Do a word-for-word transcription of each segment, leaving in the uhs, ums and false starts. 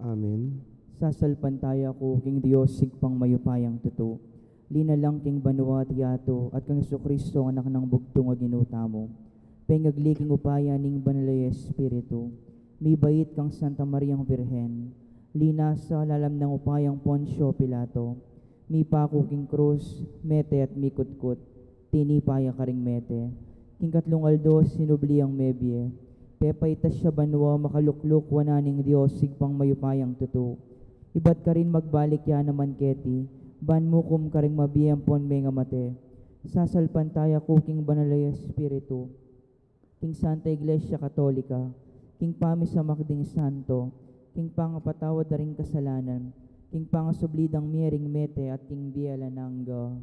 Amen. Sasalpantaya ku king Dios, Ibpang mayupayang tutu. Linalang king banua at yatu, at kang Jesucristo, Anak nang bugtung a Ginu tamu. Pengagli king upaya ning Banal a Espiritu. Mibait kang Santa Mariang Birhen. Linasa lalam nang upayang Poncio Pilato. Mipaku king krus, mete at mikutkut, tinipa ya karing mete. King katlung aldo sinubli yang mebie. Pepaitas ya banua, makalukluk wanan ning Dios, Ibpang mayupayang tutu. Ibat karin magbalik ya naman keti, ban mukum karing mabie ampon mengamate. Sasalpantaya ku king Banal a Espiritu, king Santa Iglesia Katolika, king pamisamak ding santo, king pangapatawad da ring kasalanan, king pangasubli dang mie ring mete at king bie alang angga.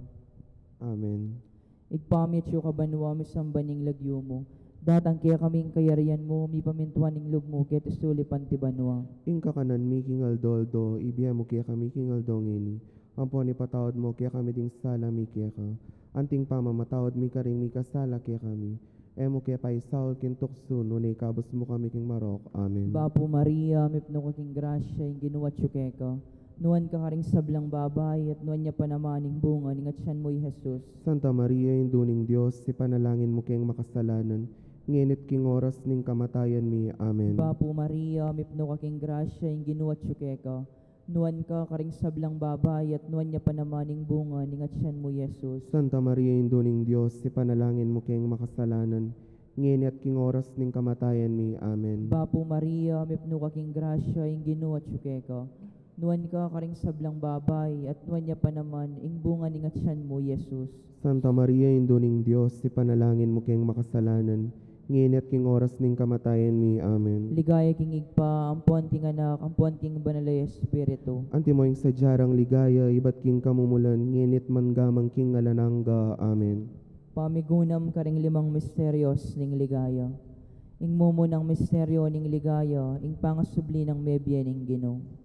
Amen. Ibpa mi, atsu ka banua, misamban ya ing lagyu mu. Datang kekami ing kayarian mu, mipamintuan ing lub mu, keti sulip anti banua. Ing kakanan mi king aldo-aldo, ibie mu kekami king aldo ngeni. Ampon ipatawad mu kekami ding sala mi keka, anti ing pamamatawad mi karing mikasala kekami. E mu ke paisaul king tuksu, nune ikabus mu kami king marok. Amen. Bapu Maria, mipnu ka king grasya, ing Ginu atsu keka. Nuan ka karing sablang babai, at nuan ya pa naman ing bunga ning atyan mu, i Jesus. Santa Maria, Indu ning Dios, ipanalangin mu keng makasalanan, ngeni at king oras ning kamatayan mi. Amen. Bapu Maria, mipnu ka king grasya, ing Ginu atsu keka. Nuan ka karing sablang babai, at nuan ya pa naman ing bunga ning atyan mu, i Jesus. Santa Maria, Indu ning Dios, ipanalangin mu keng makasalanan, ngeni at king oras ning kamatayan mi. Amen. Bapu Maria, mipnu ka king grasya, ing Ginu atsu keka. Nuan ka karing sablang babai, at nuan ya pa naman ing bunga ning atyan mu, i Jesus. Santa Maria, Indu ning Dios, ipanalangin mu keng makasalanan, ngeni at king oras ning kamatayan mi. Amen. Ligaya king Ibpa, ampon king Anak, ampon king Banal a Espiritu. Antimo ing sadya rang ligaya, ibat king kamumulan, ngeni at mangga man king alang angga. Amen. Pamigunam karing limang misterios ning ligaya. Ing mumunang misteryo ning ligaya, ing pangasubli nang mebie ning Ginu.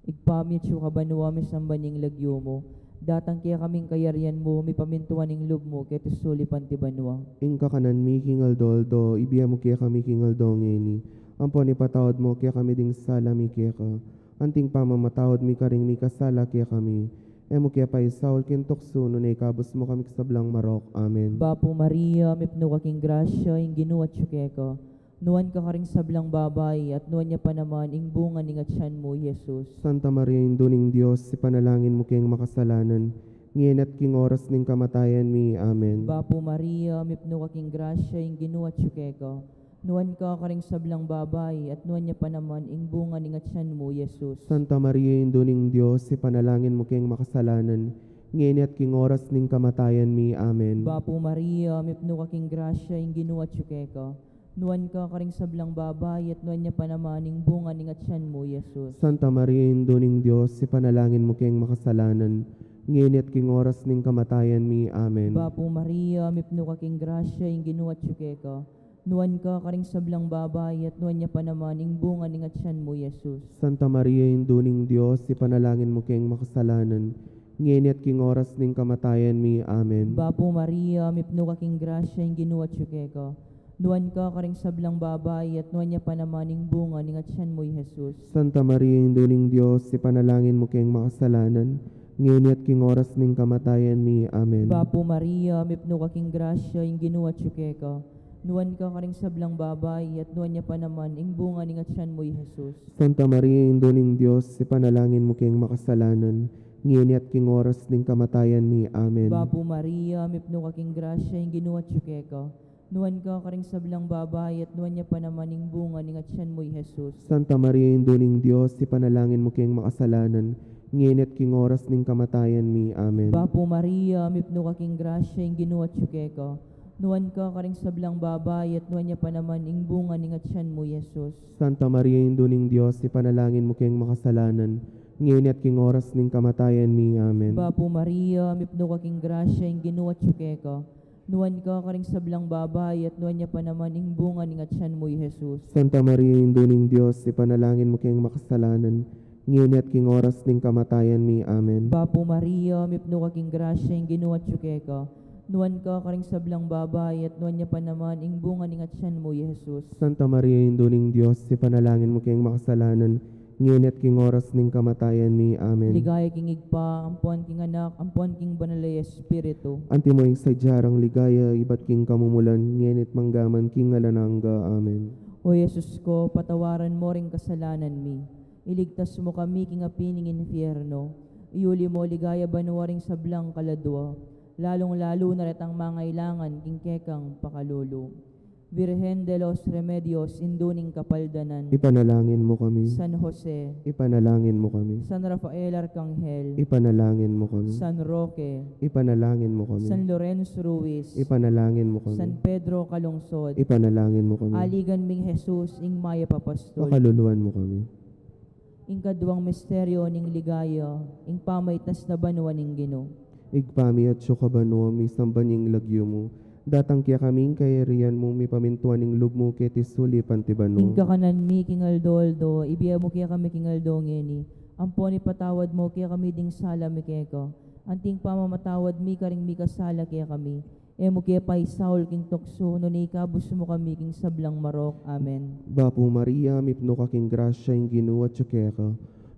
Ibpa mi, atsu ka banua, misamban ya ing lagyu mu. Datang kekami ing kayarian mu, mipamintuan ing lub mu, keti sulip anti banua. Ing kakanan mi king aldo-aldo, ibie mu kekami king aldo ngeni. Ampon ipatawad mu kekami ding sala mi keka, anti ing pamamatawad mi karing mikasala kekami. E mu ke paisaul king tuksu, nune ikabus mu kami king sablang marok. Amen. Bapu Maria, mipnu ka king grasya, ing Ginu atsu keka. Nuan ka karing sablang babai, at nuan ya pa naman ing bunga ning atyan mu, i Jesus. Santa Maria, Indu ning Dios, ipanalangin mu keng makasalanan, ngeni at king oras ning kamatayan mi. Amen. Bapu Maria, mipnu ka king grasya, ing Ginu atsu keka. Nuan ka karing sablang babai, at nuan ya pa naman ing bunga ning atyan mu, i Jesus. Santa Maria, Indu ning Dios, ipanalangin mu keng makasalanan, ngeni at king oras ning kamatayan mi. Amen. Bapu Maria, mipnu ka king grasya, ing Ginu atsu keka. Nuan ka karing sablang babai, at nuan ya pa naman ing bunga ning atyan mu, i Jesus. Santa Maria, Indu ning Dios, ipanalangin mu keng makasalanan, ngeni at king oras ning kamatayan mi. Amen. Bapu Maria, mipnu ka king grasya, ing Ginu atsu keka. Nuan ka karing sablang babai, at nuan ya pa naman ing bunga ning atyan mu, i Jesus. Santa Maria, Indu ning Dios, ipanalangin mu keng makasalanan, ngeni at king oras ning kamatayan mi. Amen. Bapu Maria, mipnu ka king grasya, ing Ginu atsu keka. Nuan ka karing sablang babai, at nuan ya pa naman ing bunga ning atyan mu, i Jesus. Santa Maria, Indu ning Dios, ipanalangin mu keng makasalanan, ngeni at king oras ning kamatayan mi. Amen. Bapu Maria, mipnu ka king grasya, ing Ginu atsu keka. Nuan ka karing sablang babai, at nuan ya pa naman ing bunga ning atyan mu, i Jesus. Santa Maria, Indu ning Dios, ipanalangin mu keng makasalanan, ngeni at king oras ning kamatayan mi. Amen. Bapu Maria, mipnu ka king grasya, ing Ginu atsu keka. Nuan ka karing sablang babai, at nuan ya pa naman ing bunga ning atyan mu, i Jesus. Santa Maria, Indu ning Dios, ipanalangin mu keng makasalanan, ngeni at king oras ning kamatayan mi. Amen. Bapu Maria, mipnu ka king grasya, ing Ginu atsu keka. Nuan ka karing sablang babai, at nuan ya pa naman ing bunga ning atyan mu, i Jesus. Santa Maria, Indu ning Dios, ipanalangin mu keng makasalanan, ngeni at king oras ning kamatayan mi. Amen. Bapu Maria, mipnu ka king grasya, ing Ginu atsu keka. Nuan ka karing sablang babai, at nuan ya pa naman ing bunga ning atyan mu, i Jesus. Santa Maria, Indu ning Dios, ipanalangin mu keng makasalanan, ngeni at king oras ning kamatayan mi. Amen. Bapu Maria, mipnu ka king grasya, ing Ginu atsu keka. Nuan ka karing sablang babai, at nuan ya pa naman ing bunga ning atian mu, i Jesus. Santa Maria, Indu ning Dios, ipanalangin mu keng makasalanan, ngeni at king oras ning kamatayan mi. Amen. Ligaya king Ibpa, ampon king Anak, ampon king Banal a Espiritu. Antimo ing sadya rang ligaya, ibat king kamumulan, ngeni at manggaman king alang angga. Amen. O Jesus ko, patawaran mo ring kasalanan mi. Iligtas mo kami king api ning infierno. Iuli mo king ligaya banua ring sablang kaladua, lalung-lalu na retang mangailangan king kekang pakalulu. Virgen de los Remedios, Indu ning Kapaldanan. Ipanalangin mo kami. San Jose. Ipanalangin mo kami. San Rafael Arkanghel. Ipanalangin mo kami. San Roque. Ipanalangin mo kami. San Lorenzo Ruiz. Ipanalangin mo kami. San Pedro Calungsod. Ipanalangin mo kami. Aligan ming Jesus, ing mayap a pastul. Pakaluluan mo kami. Ing kaduang misteryo ning ligaya, ing pamaitas na banua ning Ginu. Ibpa mi, atiu ka banua, misamban ya ing lagyu mu. Datang kekami ing kayarian mu, mipamintuan ing lub mu keti sulip anti banua. Ing kakanan mi king aldo-aldo, ibie mu kekami king aldo ngeni. Ampon ipatawad mu kekami ding sala mi keka, anti ing pamamatawad mi karing mikasala kekami. E mu ke paisaul king tuksu, nune ikabus mu kami king sablang marok. Amen. Bapu Maria, mipnu ka king grasya, ing Ginu atiu keka.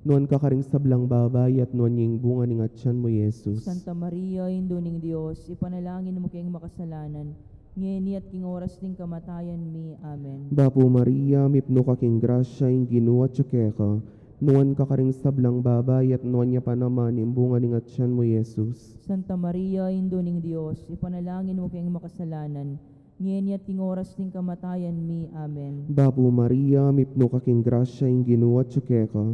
Nuan ka karing sablang babai, at nuan ya ing bunga ning atian mu, i Jesus. Santa Maria, Indu ning Dios, ipanalangin mu keng makasalanan, ngeni at king oras ning kamatayan mi. Amen. Bapu Maria, mipnu ka king grasya, ing Ginu atiu keka. Nuan ka karing sablang babai, at nuan ya pa naman ing bunga ning atian mu, i Jesus. Santa Maria, Indu ning Dios, ipanalangin mu keng makasalanan, ngeni at king oras ning kamatayan mi. Amen. Bapu Maria, mipnu ka king grasya, ing Ginu atiu keka.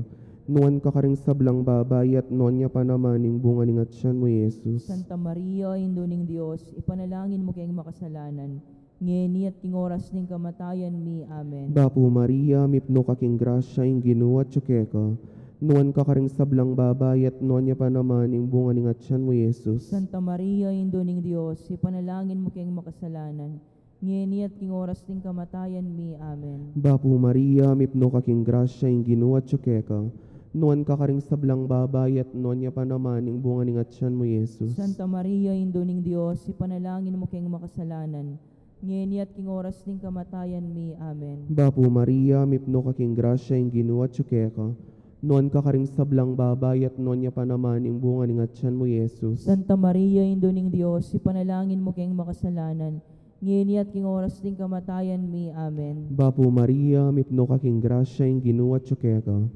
Nuan ka karing sablang babai, at nuan ya pa naman ing bunga ning atian mu, i Jesus. Santa Maria, Indu ning Dios, ipanalangin mu keng makasalanan, ngeni at king oras ning kamatayan mi. Amen. Bapu Maria, mipnu ka king grasya, ing Ginu atiu keka. Nuan ka karing sablang babai, at nuan ya pa naman ing bunga ning atian mu, i Jesus. Santa Maria, Indu ning Dios, ipanalangin mu keng makasalanan, ngeni at king oras ning kamatayan mi. Amen. Bapu Maria, mipnu ka king grasya, ing Ginu atiu keka. Nuan ka karing sablang babai, at nuan ya pa naman ing bunga ning atian mu, i Jesus. Santa Maria, Indu ning Dios, ipanalangin mu keng makasalanan, ngeni at king oras ning kamatayan mi. Amen. Bapu Maria, mipnu ka king grasya, ing Ginu atiu keka. Nuan ka karing sablang babai, at nuan ya pa naman ing bunga ning atian mu, i Jesus. Santa Maria, Indu ning Dios, ipanalangin mu keng makasalanan, ngeni at king oras ning kamatayan mi. Amen. Bapu Maria, mipnu ka king grasya, ing Ginu atiu keka.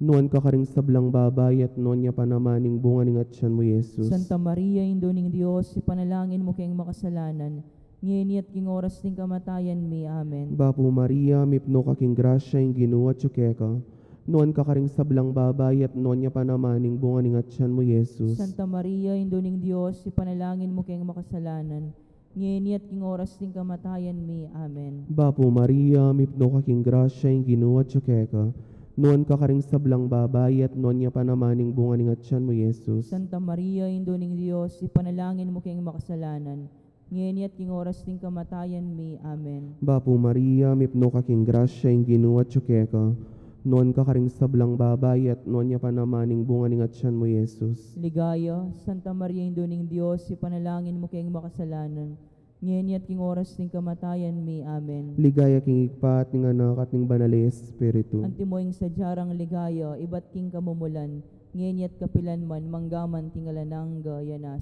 Nuan ka karing sablang babai, at nuan ya pa naman ing bunga ning atian mu, i Jesus. Santa Maria, Indu ning Dios, ipanalangin mu keng makasalanan, ngeni at king oras ning kamatayan mi. Amen. Bapu Maria, mipnu ka king grasya, ing Ginu atiu keka. Nuan ka karing sablang babai, at nuan ya pa naman ing bunga ning atian mu, i Jesus. Santa Maria, Indu ning Dios, ipanalangin mu keng makasalanan, ngeni at king oras ning kamatayan mi. Amen. Bapu Maria, mipnu ka king grasya, ing Ginu atiu keka. Nuan ka karing sablang babai, at nuan ya pa naman ing bunga ning atian mu, i Jesus. Santa Maria, Indu ning Dios, ipanalangin mu keng makasalanan, ngeni at king oras ning kamatayan mi. Amen. Bapu Maria, mipnu ka king grasya, ing Ginu atiu keka. Nuan ka karing sablang babai, at nuan ya pa naman ing bunga ning atian mu, i Jesus. Ligaya, Santa Maria, Indu ning Dios, ipanalangin mu keng makasalanan, ngeni at king oras ning kamatayan mi. Amen. Ligaya king Ibpa, at ning Anak, at ning Banal a Espiritu. Antimo ing sadya rang ligaya, ibat king kamumulan, ngeni at kapilan man, manggaman king alang angga. Amen.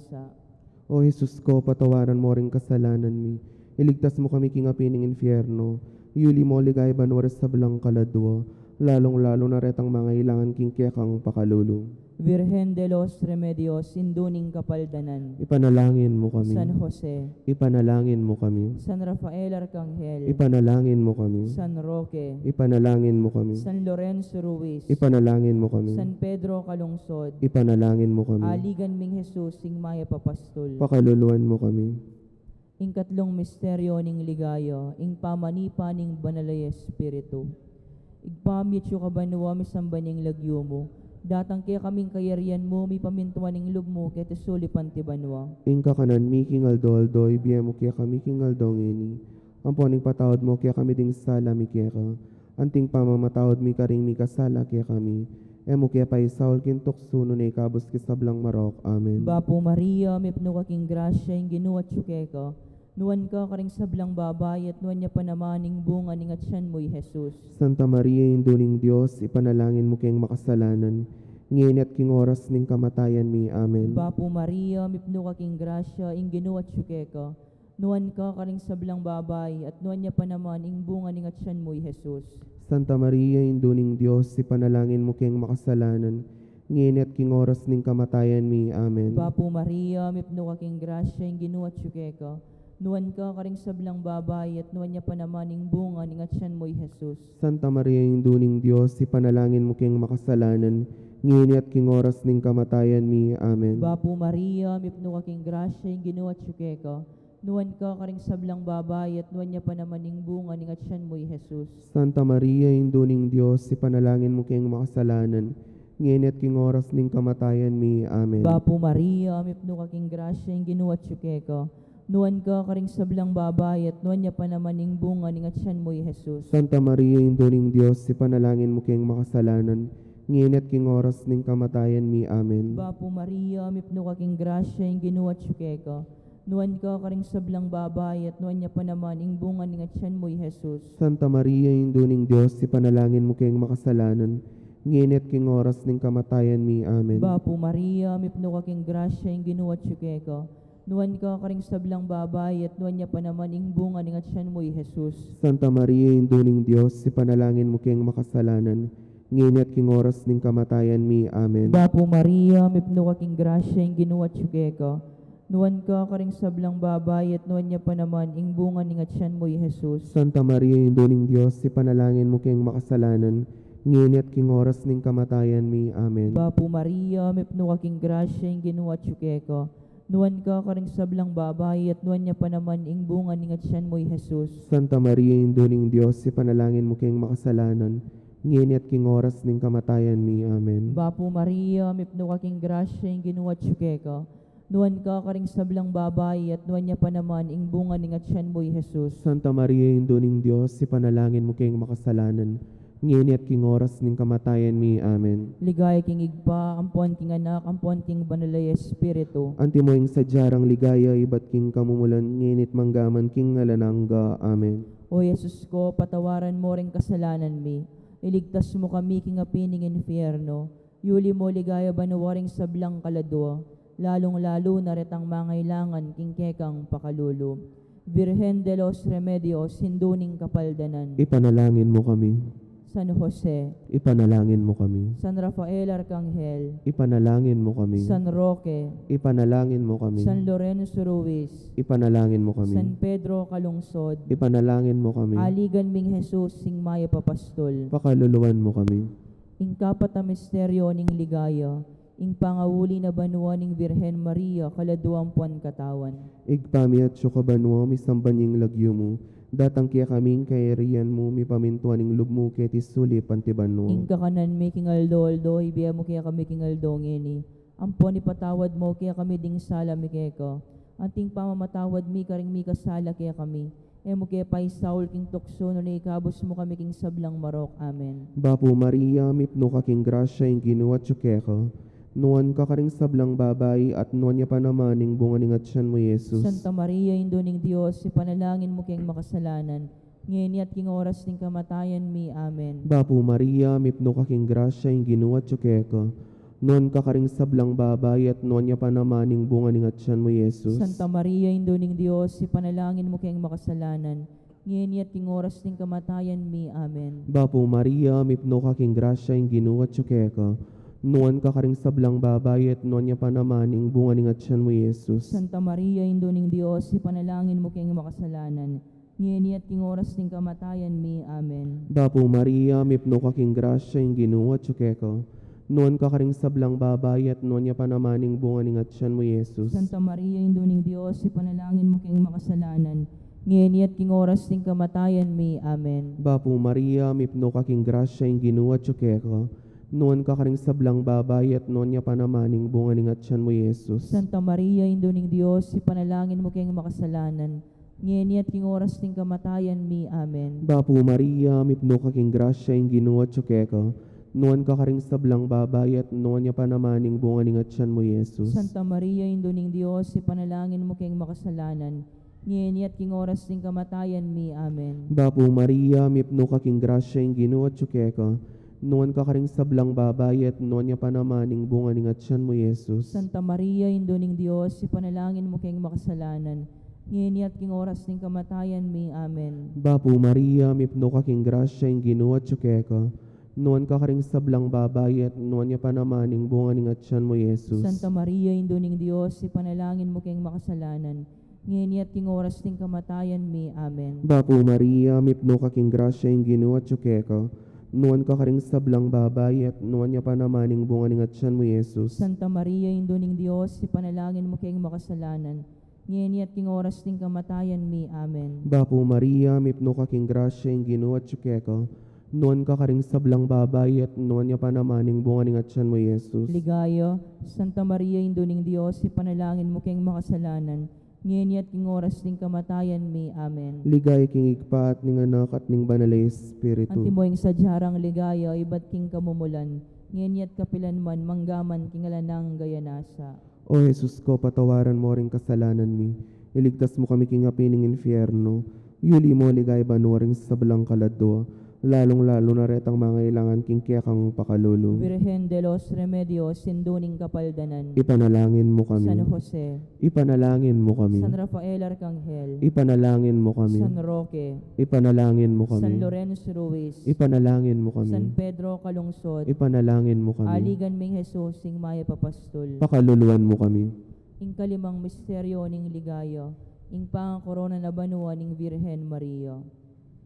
O Jesus ko, patawaran mo ring kasalanan mi. Iligtas mo kami king api ning infierno. Iuli mo king ligaya banua ring sablang kaladua, lalung-lalu na retang mangailangan king kekang pakalulu. Virgen de los Remedios, Indu ning Kapaldanan. Ipanalangin mo kami. San Jose. Ipanalangin mo kami. San Rafael Arkanghel. Ipanalangin mo kami. San Roque. Ipanalangin mo kami. San Lorenzo Ruiz. Ipanalangin mo kami. San Pedro Calungsod. Ipanalangin mo kami. Aligan ming Jesus, ing mayap a pastul. Pakaluluan mo kami. Ing katlung misteryo ning ligaya, ing pamanipa ning Banal a Espiritu. Ibpa mi, atiu ka banua, misamban ya ing lagyu mu. Datang kekami ing kayarian mu, mipamintuan ing lub mu keti sulip anti banua. Ing kakanan mi king aldo-aldo, ibie mu kekami king aldo ngeni. Ampon ipatawad mu kekami ding sala mi keka, anti ing pamamatawad mi karing mikasala kekami. E mu ke paisaul king tuksu, nune ikabus king sablang marok. Amen. Bapu Maria, mipnu ka king grasya, ing Ginu atyu keka. Nuan ka karing sablang babai, at nuan ya pa naman ing bunga ning atyan mu, i Jesus. Santa Maria, Indu ning Dios, ipanalangin mu keng makasalanan, ngeni at king oras ning kamatayan mi. Amen. Bapu Maria, mipnu ka king grasya, ing Ginu atyu keka. Nuan ka karing sablang babai, at nuan ya pa naman ing bunga ning atyan mu, i Jesus. Santa Maria, Indu ning Dios, ipanalangin mu keng makasalanan, ngeni at king oras ning kamatayan mi. Amen. Bapu Maria, mipnu ka king grasya, ing Ginu atyu keka. Nuan ka karing sablang babai, at nuan ya pa naman ing bunga ning atyan mu, i Jesus. Santa Maria, Indu ning Dios, ipanalangin mu keng makasalanan, ngeni at king oras ning kamatayan mi. Amen. Bapu Maria, mipnu ka king grasya, ing Ginu atyu keka. Nuan ka karing sablang babai, at nuan ya pa naman ing bunga ning atyan mu, i Jesus. Santa Maria, Indu ning Dios, ipanalangin mu keng makasalanan, ngeni at king oras ning kamatayan mi. Amen. Bapu Maria, mipnu ka king grasya, ing Ginu atyu keka. Nuan ka karing sablang babai, at nuan ya pa naman ing bunga ning atyan mu, i Jesus. Santa Maria, Indu ning Dios, ipanalangin mu keng makasalanan, ngeni at king oras ning kamatayan mi. Amen. Bapu Maria, mipnu ka king grasya, ing Ginu atyu keka. Nuan ka karing sablang babai, at nuan ya pa naman ing bunga ning atyan mu, i Jesus. Santa Maria, Indu ning Dios, ipanalangin mu keng makasalanan, ngeni at king oras ning kamatayan mi. Amen. Bapu Maria, mipnu ka king grasya, ing Ginu atyu keka. Nuan ka karing sablang babai, at nuan ya pa naman ing bunga ning atyan mu, i Jesus. Santa Maria, Indu ning Dios, ipanalangin mu keng makasalanan, ngeni at king oras ning kamatayan mi. Amen. Bapu Maria, mipnu ka king grasya, ing Ginu atyu keka. Nuan ka karing sablang babai, at nuan ya pa naman ing bunga ning atyan mu, i Jesus. Santa Maria, Indu ning Dios, ipanalangin mu keng makasalanan, ngeni at king oras ning kamatayan mi. Amen. Bapu Maria, mipnu ka king grasya, ing Ginu atyu keka. Nuan ka karing sablang babai, at nuan ya pa naman ing bunga ning atyan mu, i Jesus. Santa Maria, Indu ning Dios, ipanalangin mu keng makasalanan, ngeni at king oras ning kamatayan mi. Amen. Bapu Maria, mipnu ka king grasya, ing Ginu atyu keka. Nuan ka karing sablang babai, at nuan ya pa naman ing bunga ning atyan mu, i Jesus. Santa Maria, Indu ning Dios, ipanalangin mu keng makasalanan, ngeni at king oras ning kamatayan mi. Amen. Ligaya king Ibpa, ampon king Anak, ampon king Banal a Espiritu. Antimo ing sadya rang ligaya ibat king kamumulan, ngeni at mangga man king alang angga. Amen. O Jesus ko, patawaran mo ring kasalanan mi, iligtas mo kami king api ning infierno, yuli mo ligaya banua ring sablang kaladua, lalung-lalu na retang mangailangan king kekang pakalulu. Virgen de los Remedios, Indu ning Kapaldanan. Ipanalangin mo kami. San Jose. Ipanalangin mo kami. San Rafael Arcangel. Ipanalangin mo kami. San Roque. Ipanalangin mo kami. San Lorenzo Ruiz. Ipanalangin mo kami. San Pedro Calungsod. Ipanalangin mo kami. Aligan ming Jesus, ing mayap a pastol. Pakaluluan mo kami. Ing kapat a misteryo ning ligaya, ing pangauli na banua ning Virgen Maria, kaladua ampon katawan. Ibpa mi atsu ka banua, misamban ya ing lagyu mu, datang kekami ing kayarian mu, mipamintuan ing lub mu keti sulip anti banua. Ing kakanan mi king aldo-aldo, ibie mu kekami king aldo ngeni, ampon ipatawad mu kekami ding sala mi keka, anti ing pamamatawad mi karing mikasala kekami. E mu ke paisaul king tuksu, nune ikabus mu kami king sablang marok. Amen. Bapu Maria, mipnu ka king grasya, ing Ginu atsu keka. Nuan ka karing sablang babai, at nuan ya pa naman ing bunga ning atyan mu, Jesus. Santa Maria, Indu ning Dios, ipanalangin mu keng makasalanan, ngeni at king oras ning kamatayan mi. Amen. Bapu Maria, mipnu ka king grasya, ing Ginu atsu keka. Nuan ka karing sablang babai, at nuan ya pa naman ing bunga ning atyan mu, Jesus. Santa Maria, Indu ning Dios, ipanalangin mu keng makasalanan, ngeni at king oras ning kamatayan mi. Amen. Bapu Maria, mipnu ka king grasya, ing Ginu atsu keka. Nuan ka karing sablang babai, at nuan ya pa naman ing bunga ning atyan mu, Jesus. Santa Maria, Indu ning Dios, ipanalangin mu keng makasalanan, ngeni at king oras ning kamatayan mi. Amen. Bapu Maria, mipnu ka king grasya, ing Ginu atsu keka. Nuan ka karing sablang babai, at nuan ya pa naman ing bunga ning atyan mu, Jesus. Santa Maria, Indu ning Dios, ipanalangin mu keng makasalanan, ngeni at king oras ning kamatayan mi. Amen. Bapu Maria, mipnu ka king grasya, ing Ginu atsu keka. Nuan ka karing sablang babai, at nuan ya pa naman ing bunga ning atyan mu, Jesus. Santa Maria, Indu ning Dios, ipanalangin mu keng makasalanan, ngeni at king oras ning kamatayan mi. Amen. Bapu Maria, mipnu ka king grasya, ing Ginu atsu keka. Nuan ka karing sablang babai, at nuan ya pa naman ing bunga ning atian mu, Jesus. Santa Maria, Indu ning Dios, ipanalangin mu keng makasalanan, ngeni at king oras ning kamatayan mi. Amen. Bapu Maria, mipnu ka king grasya, ing Ginu atyu keka. Nuan ka karing sablang babai, at nuan ya pa naman ing bunga ning atian mu, Jesus. Santa Maria, Indu ning Dios, ipanalangin mu keng makasalanan, ngeni at king oras ning kamatayan mi. Amen. Bapu Maria, mipnu ka king grasya, ing Ginu atyu keka. Nuan ka karing sablang babai, at nuan ya pa naman ing bunga ning atian mu, Jesus. Santa Maria, Indu ning Dios, ipanalangin mu keng makasalanan, ngeni at king oras ning kamatayan mi. Amen. Bapu Maria, mipnu ka king grasya, ing Ginu atyu keka. Nuan ka karing sablang babai, at nuan ya pa naman ing bunga ning atian mu, Jesus. Santa Maria, Indu ning Dios, ipanalangin mu keng makasalanan, ngeni at king oras ning kamatayan mi. Amen. Bapu Maria, mipnu ka king grasya, ing Ginu atyu keka. Nuan ka karing sablang babai, at nuan ya pa naman ing bunga ning atian mu, Jesus. Ligaya, Santa Maria, Indu ning Dios, ipanalangin mu keng makasalanan, ngeni at king oras ning kamatayan mi. Amen. Ligaya king Ibpa, at ning Anak, at ning Banal a Espiritu. Antimo ing sadya rang ligaya ibat king kamumulan, ngeni at kapilan man, mangga man king alang angga. Amen. O Jesus ko, patawaran mo ring kasalanan mi, iligtas mo kami king api ning infierno, yuli mo king banua ring sablang kaladua, lalung-lalu na retang mangailangan king kekang pakalulu. Virgen de los Remedios, Indu ning Kapaldanan. Ipanalangin mo kami. San Jose. Ipanalangin mo kami. San Rafael Arcangel. Ipanalangin mo kami. San Roque. Ipanalangin mo kami. San Lorenzo Ruiz. Ipanalangin mo kami. San Pedro Calungsod. Ipanalangin mo kami. Aligan ming Jesus, ing mayap a pastul. Pakaluluan mo kami. Ing kalimang misteryo ning ligaya, ing pangakoronan a banua ning Virgen Maria.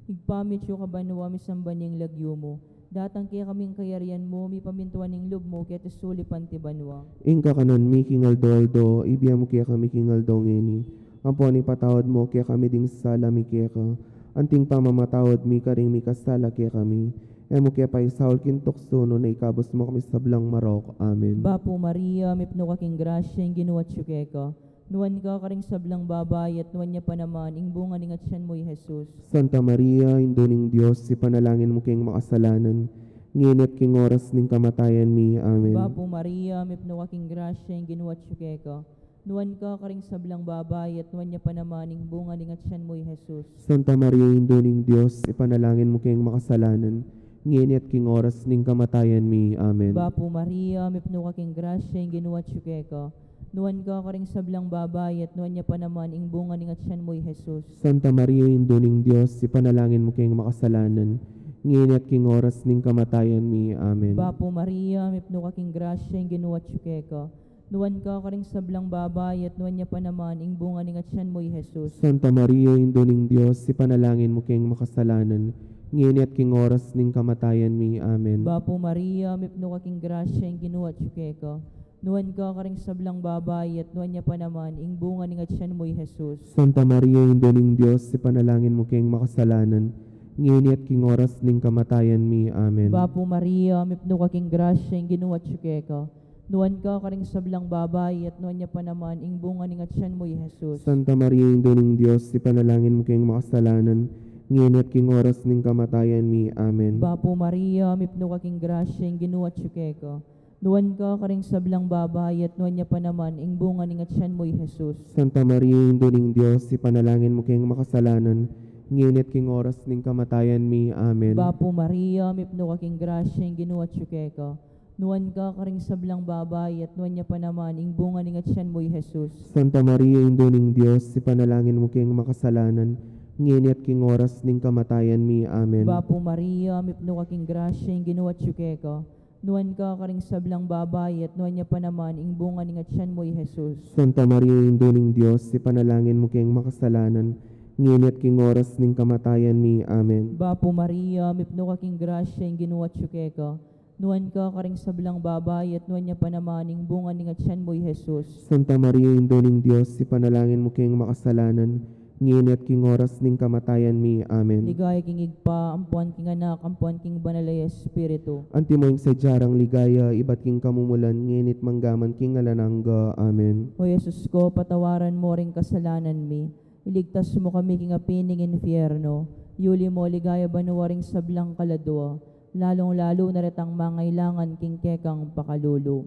Ibpa mi atsu ka banua, misamban ya ing lagyu mu. Datang kekami ing kayarian mu, mipamintuan ing lub mu keti sulip anti banua. Ing kakanan mi king aldo-aldo, ibie mu kekami king aldo ngeni. Ampon ipatawad mu kekami ding sala mi keka, anti ing pamamatawad mi karing mikasala kekami. E mu ke paisaul king tuksu, nune ikabus mu kami sablang marok. Amen. Bapu Maria, mipnu ka king grasya, ing Ginu atsu keka. Nuan ka karing sablang babai, at nuan ya pa naman ing bunga ning atian mu, i Jesus. Santa Maria, Indu ning Dios, ipanalangin mu keng makasalanan, ngeni at king oras ning kamatayan mi. Amen. Bapu Maria, mipnu ka king grasya, ing Ginu atsu keka. Nuan ka karing sablang babai, at nuan ya pa naman ing bunga ning atian mu, i Jesus. Santa Maria, Indu ning Dios, ipanalangin mu keng makasalanan, ngeni at king oras ning kamatayan mi. Amen. Bapu Maria, mipnu ka king grasya, ing Ginu atsu keka. Nuan ka karing sablang babai, at nuan ya pa naman ing bunga ning atian mu, i Jesus. Santa Maria, Indu ning Dios, ipanalangin mu keng makasalanan, ngeni at king oras ning kamatayan mi. Amen. Bapu Maria, mipnu ka king grasya, ing Ginu atsu keka. Nuan ka karing sablang babai, at nuan ya pa naman ing bunga ning atian mu, i Jesus. Santa Maria, Indu ning Dios, ipanalangin mu keng makasalanan, ngeni at king oras ning kamatayan mi. Amen. Bapu Maria, mipnu ka king grasya, ing Ginu atsu keka. Nuan ka karing sablang babai, at nuan ya pa naman ing bunga ning atian mu, i Jesus. Santa Maria, Indu ning Dios, ipanalangin mu keng makasalanan, ngeni at king oras ning kamatayan mi. Amen. Bapu Maria, mipnu ka king grasya, ing Ginu atsu keka. Nuan ka karing sablang babai, at nuan ya pa naman ing bunga ning atian mu, i Jesus. Santa Maria, Indu ning Dios, ipanalangin mu keng makasalanan, ngeni at king oras ning kamatayan mi. Amen. Bapu Maria, mipnu ka king grasya, ing Ginu atsu keka. Nuan ka karing sablang babai, at nuan ya pa naman ing bunga ning atian mu, i Jesus. Santa Maria, Indu ning Dios, ipanalangin mu keng makasalanan, ngeni at king oras ning kamatayan mi. Amen. Bapu Maria, mipnu ka king grasya, ing Ginu atsu keka. Nuan ka karing sablang babai, at nuan ya pa naman ing bunga ning atian mu, i Jesus. Santa Maria, Indu ning Dios, ipanalangin mu keng makasalanan, ngeni at king oras ning kamatayan mi. Amen. Bapu Maria, mipnu ka king grasya, ing Ginu atsu keka. Nuan ka karing sablang babai, at nuan ya pa naman ing bunga ning atian mu, i Jesus. Santa Maria, Indu ning Dios, ipanalangin mu keng makasalanan, ngeni at king oras ning kamatayan mi. Amen. Bapu Maria, mipnu ka king grasya, ing Ginu atsu keka. Nuan ka karing sablang babai, at nuan ya pa naman ing bunga ning atian mu, i Jesus. Santa Maria, Indu ning Dios, ipanalangin mu keng makasalanan, ngeni at king oras ning kamatayan mi. Amen. Ligaya king Ibpa, ampuan king Anak, ampuan king Banal a Espiritu. Antimo ing sadya rang ligaya, ibat king kamumulan, ngeni at mangga man king alang angga. Amen. O Jesus ko, patawaran mo ring kasalanan mi, iligtas mo kami king api ning infierno, yuli mo king banua ring sablang kaladua, lalung-lalu na retang mangailangan king kekang pakalulu.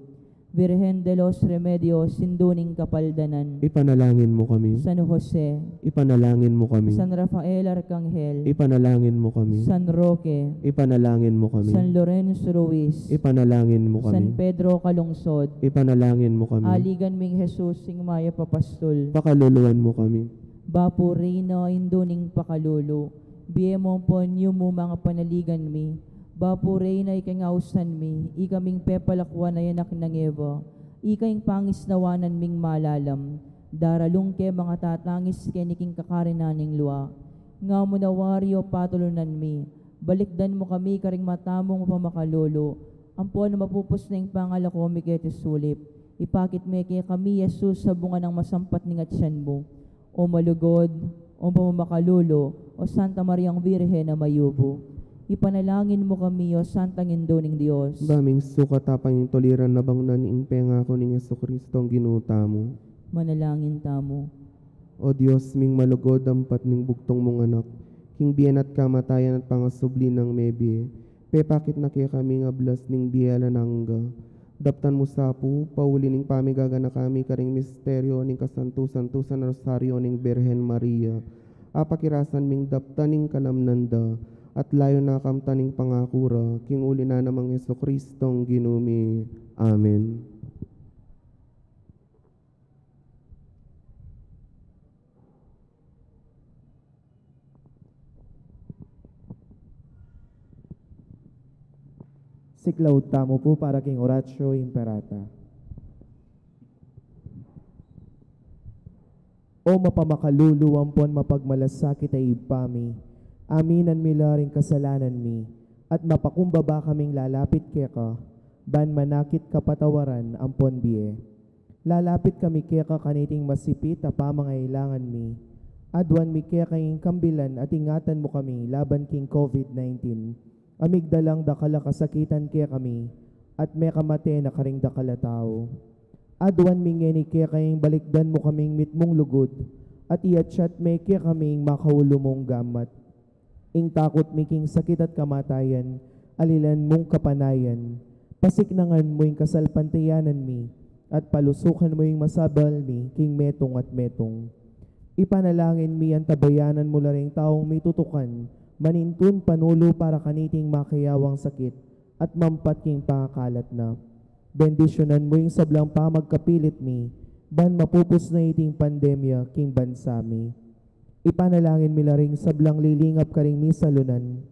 Virgen de los Remedios, Indu ning Kapaldanan. Ipanalangin mo kami. San Jose. Ipanalangin mo kami. San Rafael Arcangel. Ipanalangin mo kami. San Roque. Ipanalangin mo kami. San Lorenzo Ruiz. Ipanalangin mo kami. San Pedro Calungsod. Ipanalangin mo kami. Aligan ming Jesus, ing mayap a pastul. Pakaluluan mo kami. Bapu Reyna, Indu ning pakalulu, bie mu ampon yumu mangapanaligan mi. Bapu Reyna, ika ing ausan mi, ika ming pepalakuan a anak nang Eva, ika ing pangisnawanan ming malalam, daralung ke mangatatangis keni king kakarinan ning lua. Nga mu na wari o patulunan mi, balikdan mu kami karing mata mung pamakalulu, ampon mapupus na ing pangalako mi keti sulip, ipakit me kekami i Jesus a bunga nang masampat ning atian mu. O malugud, o pamamakalulu, o Santa Mariang Birhen a mayumu, ipanalangin mu kami, o Santang Indu ning Dios. Ba ming sukat a pangintuliran na bangnan ing pengaku ning Jesucristo a Ginu tamu. Manalangin tamu. O Dios ming malugud, ampat ning bugtung mung Anak, king bie na at kamatayan at pangasubli nang mebie, pepakit na kekami ing ablas ning bie alang angga. Daptan mu sa pu, pauli ning pamigaganaka mi karing misteryo ning kasantu-santusan a Rosario ning Birhen Maria, apakirasan ming daptan ing kalamnan da, at layun na kamtan ing pangaku ra, king uli na namang Jesucristo a Ginu mi. Amen. Siklaud tamu pu para king Oratio Imperata. O mapamakalulu ampon mapagmalasakit a Ibpa mi, aminan mi la ring kasalanan mi, at mapakumbaba kaming lalapit keka, ban manakit kapatawaran ampon bie. Lalapit kami keka kaniting masipit a pamangailangan mi. Aduan mi keka ing kambilan at ingatan mu kami laban king COVID nineteen. A migdalang dakal a kasakitan kekami, at mekamate na karing dakal a tau. Aduan mi ngeni keka ing balikdan mu kaming mitmung lugud, at iatsat me kekami ing makaulu mung gamat. Ing takut mi king sakit at kamatayan, alilan mung kapanayan, pasiknangan mu ing kasalpantayanan mi, at palusukan mu ing masabal mi king metung at metung. Ipanalangin mi antabayanan mu la ring taung mitutukan, manintun panulu para kaniting makayawang sakit, at mampat king pangakalat na. Bendisyunan mu ing sablang pamagkapilit mi, ban mapupus na iting pandemya king bansa mi. Ipanalangin mi la ring sablang lilingap karing misalunan,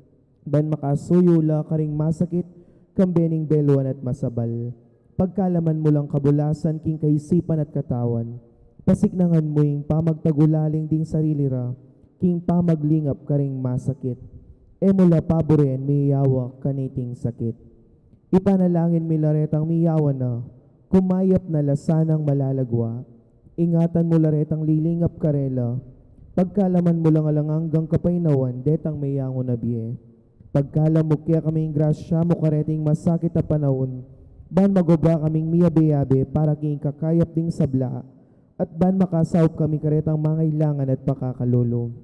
ban makasuyu la karing masakit, kambe ning beluan at masabal. Pagkalaman mu lang kabulasan king kaisipan at katawan. Pasiknangan mu ing pamagtagulaling ding sarili ra, king pamaglingap karing masakit. E mu la paburen miyawak kaniting sakit. Ipanalangin mi la retang miyawan na, kumayap na la sanang malalagwa. Ingatan mu la retang lilingap karela, pagkalaman mu lang alang anggang kapaynawan detang meyangu na bie. Pagkalam mu kekami ing grasya mu kareting masakit a panaun, ban magobra kaming miyabe-yabe para king kakayap ding sabla, at ban makasaup kami karetang mangailangan at pakakalulu.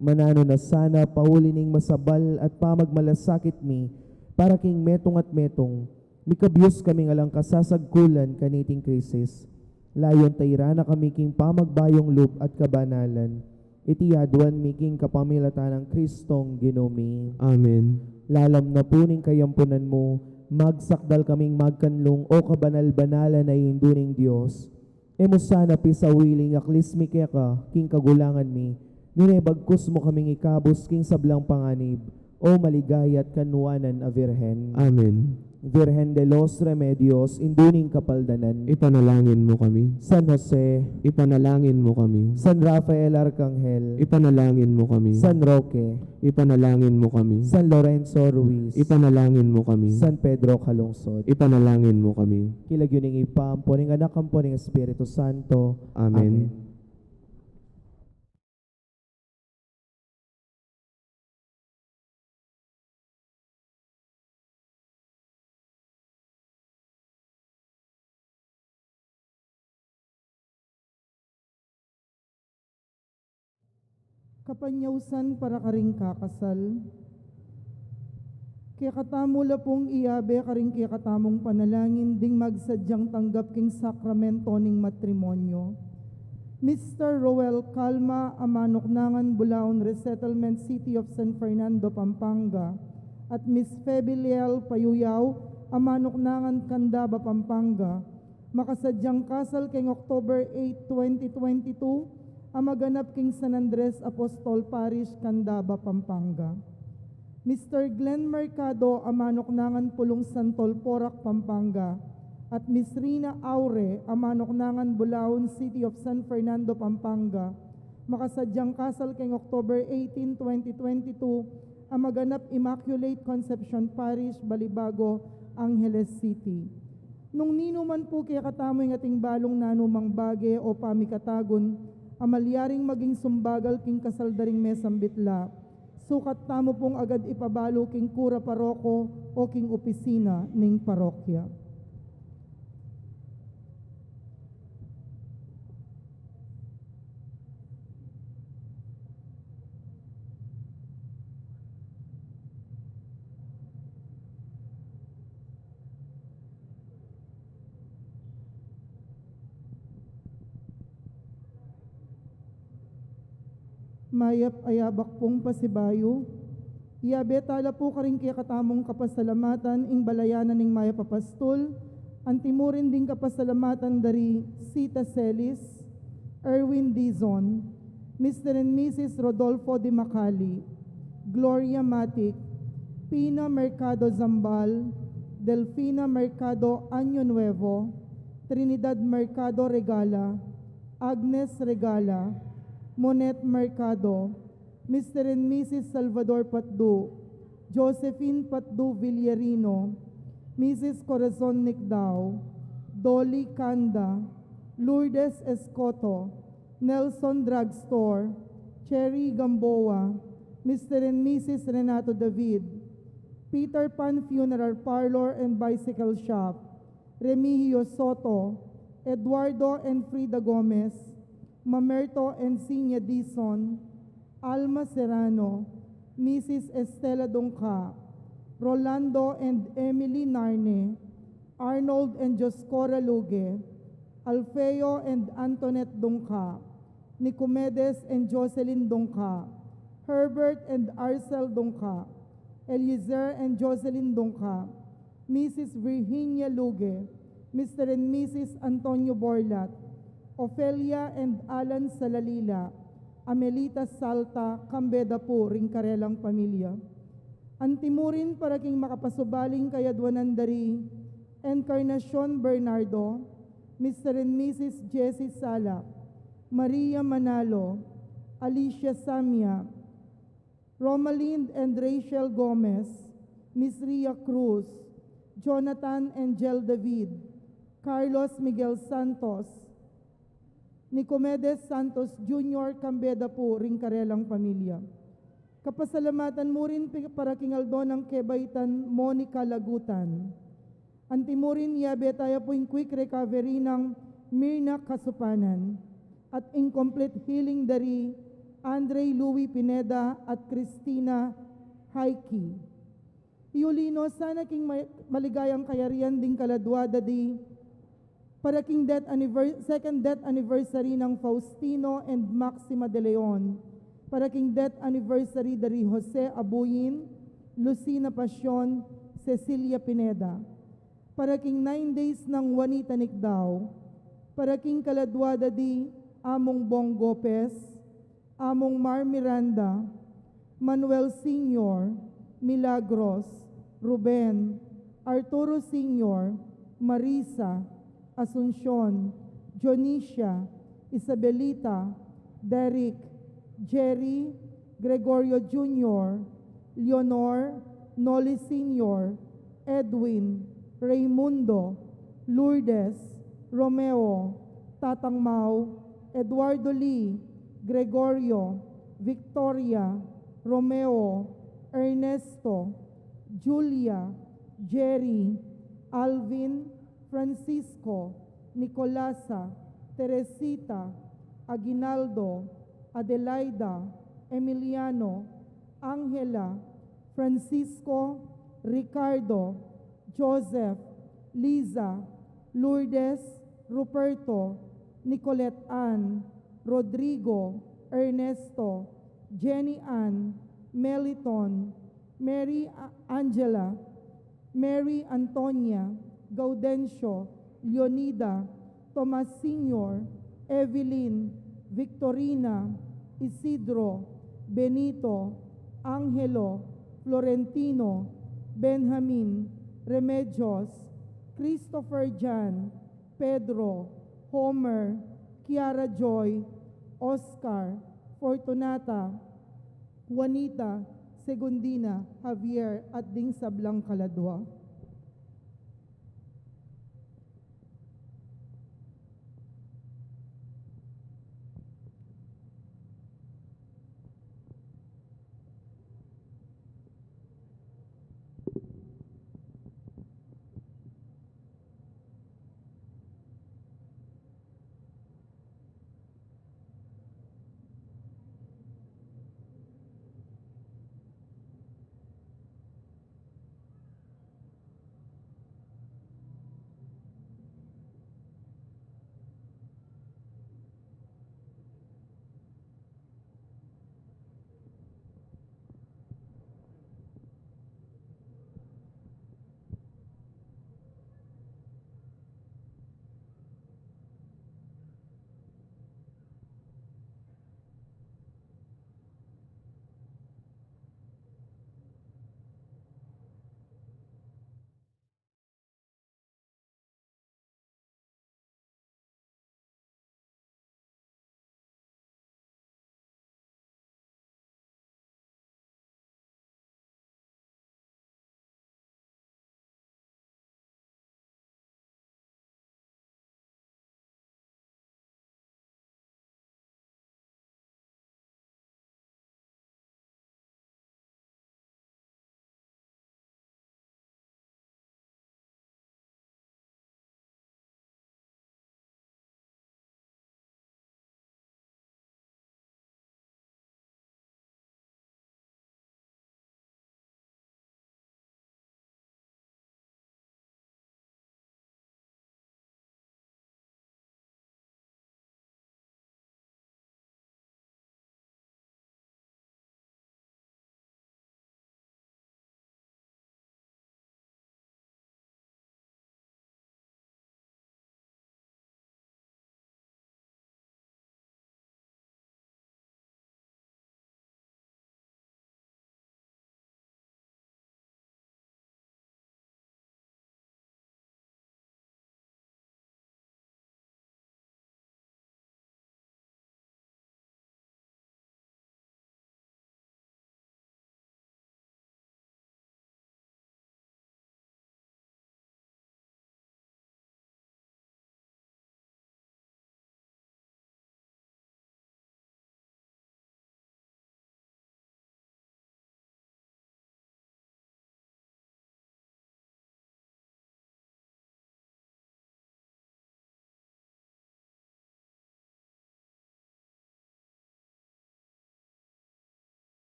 Mananu na sana pauli ning masabal at pamagmalasakit mi para king metung at metung, mikabyus kaming alang kasasagkulan kaniting krisis. Layun tairan na kami king pamagbayung lub at kabanalan. Iti aduan mi king kapamilatan nang Kristong Ginu mi. Amen. Lalam na pu ning kayampunan mu, magsakdal kaming magkanlung, o kabanal-banalan a Indu ning Dios. E mu sana pisawili ing aklis mi keka king kagulangan mi, nune bagkus mu kaming ikabus king sablang panganib, o maligaya at kanuanan a Virgen. Amen. Virgen de los Remedios, Indu ning Kapaldanan. Ipanalangin mu kami. San Jose. Ipanalangin mu kami. San Rafael Arcangel. Ipanalangin mu kami. San Roque. Ipanalangin mu kami. San Lorenzo Ruiz. Ipanalangin mu kami. San Pedro Calungsod. Ipanalangin mu kami. King lagyu ning Ibpa, ampo ning Anak, ampo ning Espiritu Santo. Amen. Amen. Kapanyausan para karing kakasal. Kekatamu la pung iyabe karing kekatamung panalangin ding magsadyang tanggap king sakramento ning matrimonyo. Mister Roel Calma, a manuknangan Bulaon Resettlement, City of San Fernando, Pampanga, at Miss Febeliel Payuyao, a manuknangan Candaba, Pampanga, makasadyang kasal keng October eight, twenty twenty-two, a maganap king San Andres Apostol Parish, Candaba, Pampanga. Mister Glenn Mercado, a manuknangan Pulong Santol, Porac, Pampanga, at Miss Rina Aure, a manuknangan Bulaon, City of San Fernando, Pampanga, makasadyang kasal keng October eighteen, twenty twenty-two, a maganap Immaculate Concepcion Parish, Balibago, Angeles City. Nung ninu man pu kekatamu ing ating balung nanumang bage o pamikatagun a malyaring maging sumbagal king kasal da ring mesambitla, sukat tamu pung agad ipabalu king kura paroko o king opisina ning parokya. Mayap a yabak pung pasibayu. Iyabe tala pu karing kekatamung kapasalamatan ing balayan na ning mayap a pastul, antimurin ding kapasalamatan da ri Sita Celis, Erwin Dizon, Mister and Missus Rodolfo Di Macali, Gloria Matic, Pina Mercado Zambal, Delfina Mercado Año Nuevo, Trinidad Mercado Regala, Agnes Regala, Monet Mercado, Mister and Missus Salvador Patdu, Josephine Patdu Villarino, Missus Corazon Nicdao, Dolly Canda, Lourdes Escoto, Nelson Drugstore, Cherry Gamboa, Mister and Missus Renato David, Peter Pan Funeral Parlor and Bicycle Shop, Remigio Soto, Eduardo and Frida Gomez, Mamerto and Sinya Dizon, Alma Serrano, Missus Estela Dungca, Rolando and Emily Narne, Arnold and Dioscora Luge, Alfeo and Antoinette Dungca, Nicomedes and Jocelyn Dungca, Herbert and Arcel Dungca, Eliezer and Jocelyn Dungca, Missus Virginia Luge, Mister and Missus Antonio Borlat, Ofelia and Alan Salalila, Amelita Salta, kambe da pu ring karelang pamilya. Antimurin para king makapasubaling kayadwanan da ri Encarnacion Bernardo, Mister and Missus Jessie Salak, Maria Manalo, Alicia Samia, Romalind and Rachel Gomez, Miss Ria Cruz, Jonathan and Jel David, Carlos Miguel Santos, Nicomedes Santos Junior, kambe da pu ring karelang pamilya. Kapasalamatan mu rin pi-, para king aldo nang kebaitan Monica Lagutan. Antimurin, yabe taya pu ing quick recovery nang Mirna Kasupanan at ing complete healing da ri Andre Louis Pineda at Christina Haiki. Iyuli no sana king ma-, maligayang kayarian ding kaladwa da di para king death anniver-, second death anniversary nang Faustino and Maxima de Leon, para king death anniversary da ri Jose Abuyin, Lucina Pasion, Cecilia Pineda, para king nine days nang Juanita Nicdao, para king kaladwa da di Among Bong Gopez, Among Mar Miranda, Manuel Senior, Milagros, Ruben, Arturo Senior, Marisa, Asuncion, Dionisia, Isabelita, Derek, Jerry, Gregorio Junior, Leonor, Noli Senior, Edwin, Raymundo, Lourdes, Romeo, Tatang Mau, Eduardo Lee, Gregorio, Victoria, Romeo, Ernesto, Julia, Jerry, Alvin, Francisco, Nicolasa, Teresita, Aguinaldo, Adelaida, Emiliano, Angela, Francisco, Ricardo, Joseph, Liza, Lourdes, Ruperto, Nicolette Ann, Rodrigo, Ernesto, Jenny Ann, Meliton, Mary A-, Angela, Mary Antonia, Gaudencio, Leonida, Tomas Senior, Evelyn, Victorina, Isidro, Benito, Angelo, Florentino, Benjamin, Remedios, Christopher John, Pedro, Homer, Kiara Joy, Oscar, Fortunata, Juanita, Segundina, Javier, at ding sablang kaladua.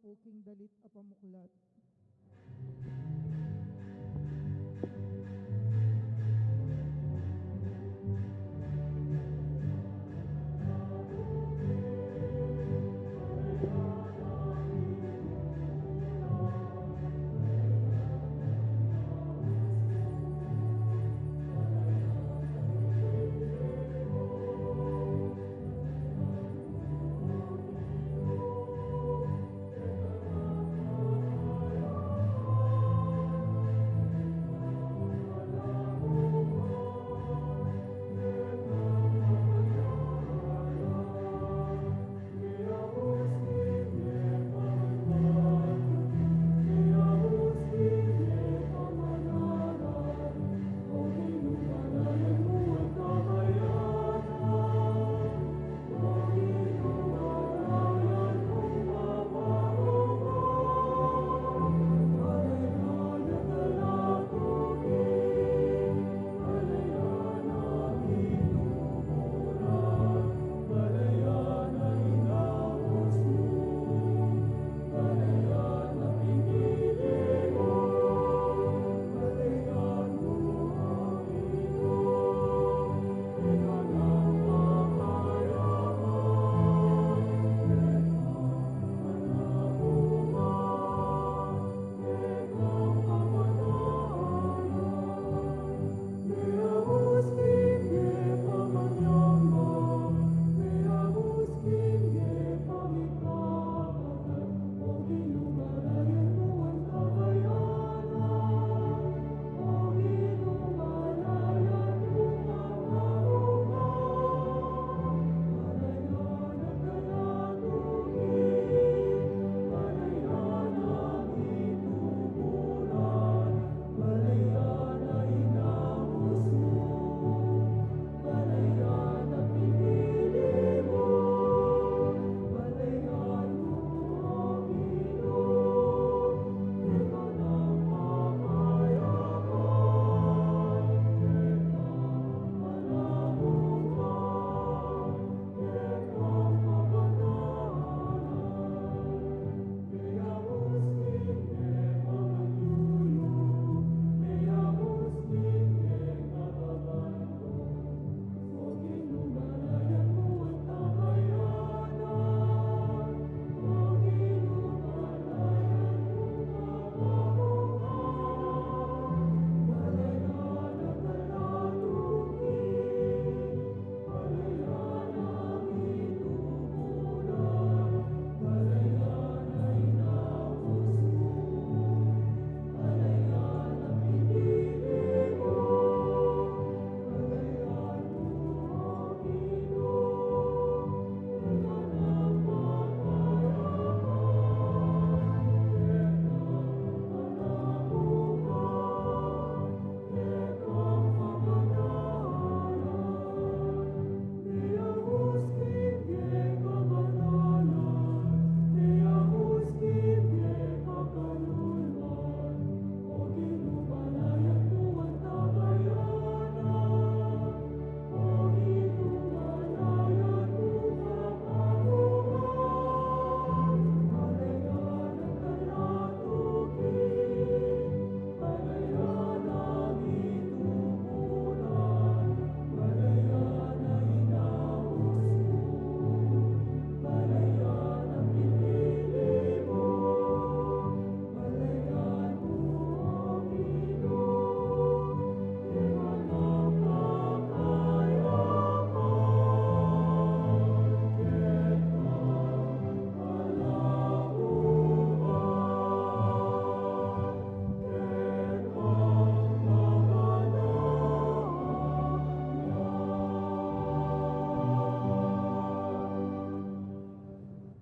Apu king dalit a pamuklat.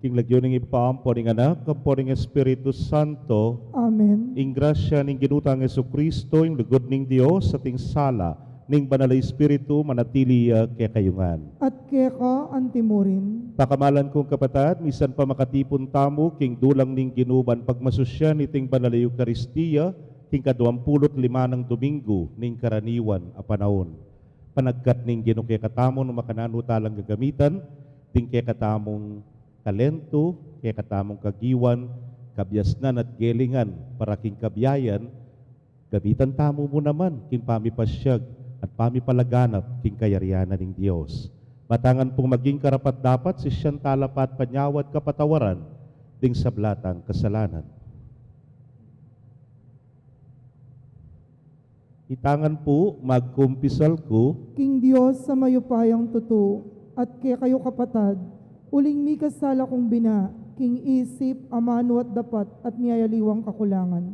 King lagyu ning Ibpa, ampo ning Anak, ampo ning Espiritu Santo. Amen. Ing grasya ning Ginu tang Jesucristo, ing lugud ning Dios, at ing sala ning Banal a Espiritu, manatili ya kekayu ngan. At keka antimurin. Pakamalan kung kapatad, misan pa makatipun tamu king dulang ning Ginu ban pagmasusyan iting Banal a Eukaristia, king kaduang pulu't lima nang Domingo ning karaniwan a panaun. Panagkat ning Ginu kekatamu nung makananu talang gagamitan ding kekatamung talentu, kekatamung kagiwan, kabiasnan at gelingan para king kabiayan, gamitan tamu mu naman king pamipasyag at pamipalaganap king kayarian na ning Dios. Matangan pung maging karapat-dapat sisian tala pa at panyawad kapatawaran ding sabla tang kasalanan. Itangan pu, magkumpisal ku. King Dios a mayupayang tutu, at kekayu kapatad, uling mikasala kung bina, king isip, amanu at dapat, at miyayaliwang kakulangan.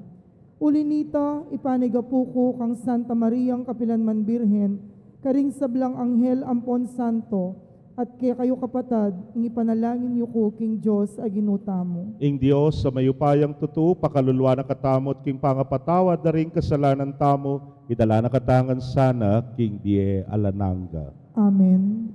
Uli nita, ipanigapu ku kang Santa Mariang kapilanman Birhen, karing sablang anghel ampon santo, at kekayu kapatad, ing ipanalangin yu ku king Dios a Ginu tamu. Ing Dios a mayupayang tutu, pakaluluan na katamu at king pangapatawad da ring kasalanan tamu, idala na katamu ngan sana king bie alang angga. Amen.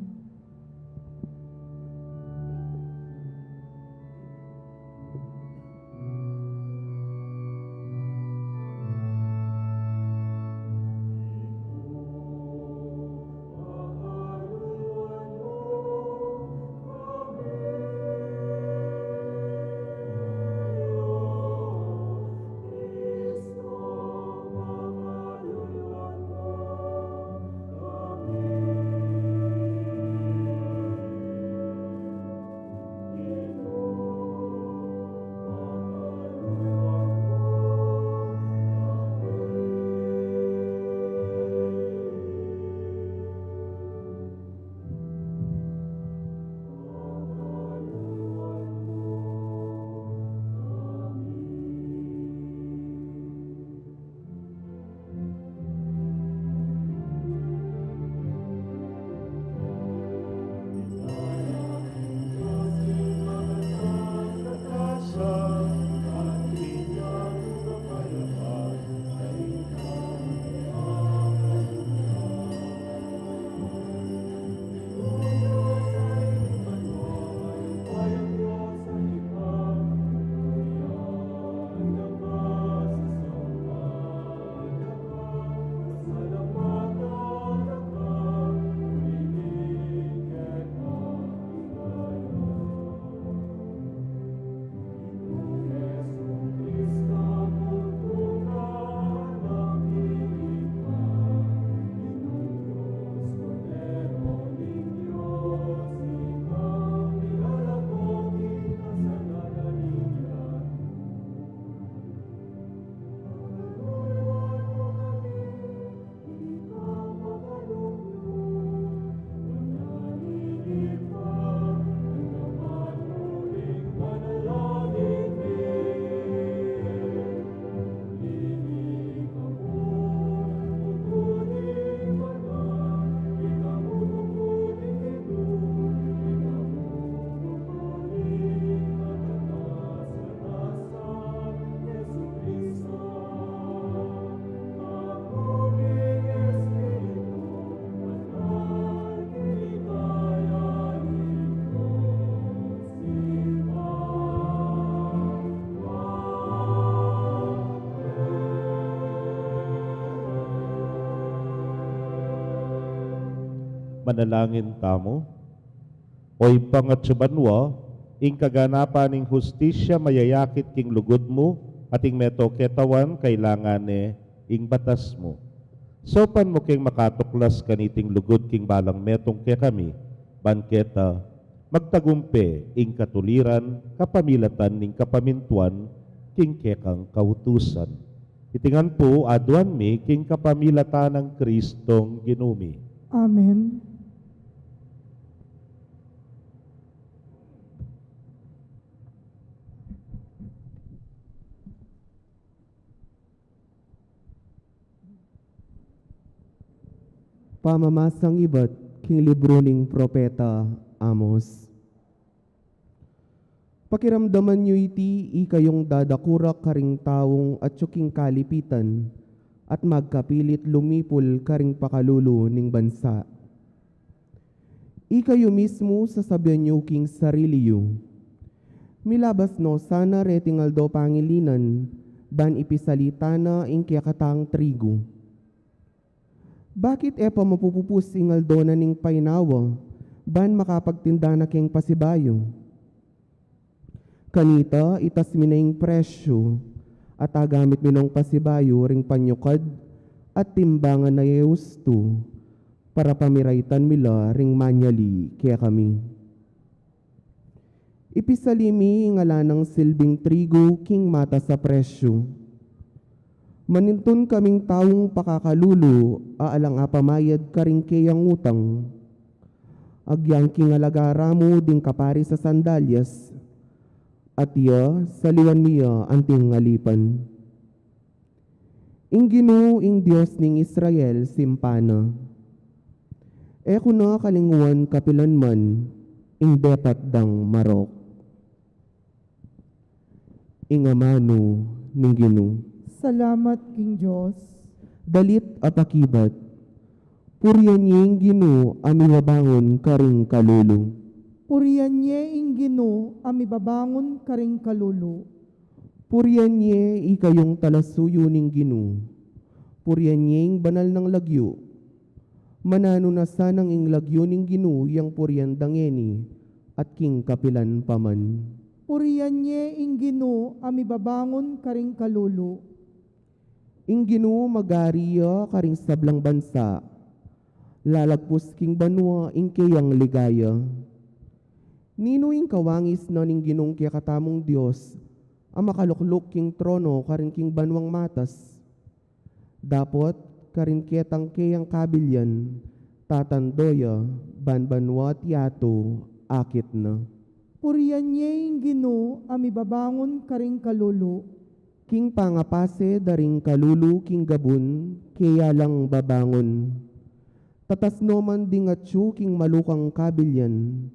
Manalangin tamu. O Ibpa, ing atsu banua, ing kaganapan ning hustisya mayayakit king lugud mu, at ing metung ketawan kailangan ne ing batas mu. Saupan mu keng makatuklas kaniting lugud king balang metung kekami, ban keta magtagumpe ing katuliran kapamilatan ning kapamintuan king kekang kautusan. Iti ngan pu aduan mi king kapamilatan nang Kristong Ginu mi. Amen. Pamamasang ibat king libru ning propeta Amos. Pakiramdaman yu iti, ikayung dadakura karing taung atyu king kalipitan, at magkapilit lumipul karing pakalulu ning bansa. Ikayu mismu sasabian yu king sarili yu, "Milabas no sana reting aldo pangilinan, ban ipisalita na ing kekatang trigu. Bakit e pa mapupupus ing aldo na ning painawa, ban makapagtinda na keng pasibayu?" Kanita, itas mi na ing presyu, at agamit mi nong pasibayu ring panyukad at timbangan a e ustu, para pamiraitan mi la ring manyali kekami. Ipisali mi ing ala nang silbing trigu king matas a presyu. Manintun kaming taung pakakalulu a alang apamayad karing keyang utang. Agyang king alagara mu ding kaparis a sandalyas, at iya, saliwan mi ya anting alipan. Ing Ginu, ing Dios ning Israel, simpan na. E ku na kalinguan kapilan man ing depat dang marok. Ing amanu ning Ginu. Salamat king Dios. Dalit a pakibat. Purian ye ing Ginu a mibabangun karing kalulu. Purian ye ing Ginu a mibabangun karing kalulu. Purian ye ikayung talasuyu ning Ginu. Purian ye ing banal nang lagyu. Mananu na sanang ing lagyu ning Ginu yang purian da ngeni at king kapilan pa man. Purian ye ing Ginu a mibabangun karing kalulu. Ing Ginu magari ya karing sablang bansa. Lalagpus king banua ing keyang ligaya. Ninu ing kawangis na ning Ginung kekatamung Dios a makalukluk king trono karin king banuang matas? Dapot karin ketang keyang kabilian, tatando ya ban banua at yatu akit na. Purian ye ing Ginu a mibabangun karing kalulu. King pangapase da ring kalulu king gabun, keya lang babangun. Tatas no man ding atyu king malukang kabilian,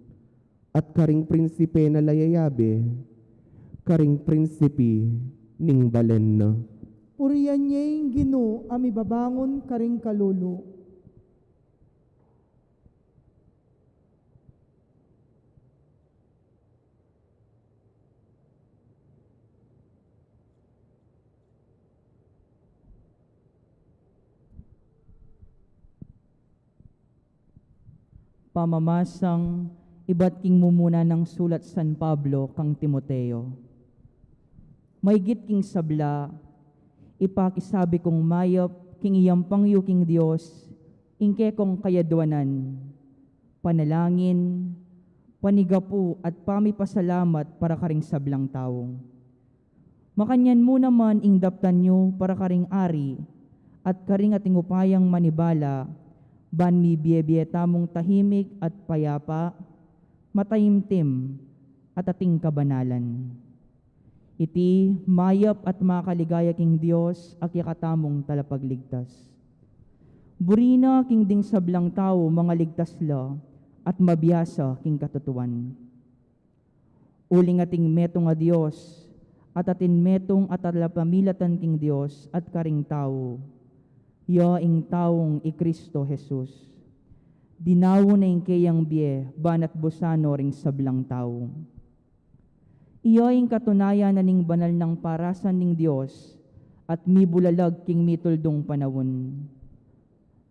at karing prinsipe na la yayabe, karing prinsipe ning balen na. Purian ye ing Ginu a mibabangun karing kalulu. Pamamasang ibat king mumuna nang sulat San Pablo kang Timoteo. Maygit king sabla, ipakisabi kung mayap king iyampang yu king Dios ing kekong kayadwanan, panalangin, panigapu at pamipasalamat para karing sablang tau. Makanyan mu naman ing daptan yu para karing ari at karing ating upayang manibala, ban mibie-bie tamung tahimik at payapa, mataimtim, at ating kabanalan. Iti mayap at makaligaya king Dios a kekatamung Talapagligtas. Buri na king ding sablang tau mangaligtas la at mabiasa king katutuan. Uling ating metung a Dios, at atin metung a talapamilatan king Dios at karing tau, ya ing taung i Cristo Jesus. Dinaun na ing keyang bie, ban at busan no ring sablang tau. Iya ing katunayan na ning banal nang parasan ning Dios, at mibulalag king mituldung panaun.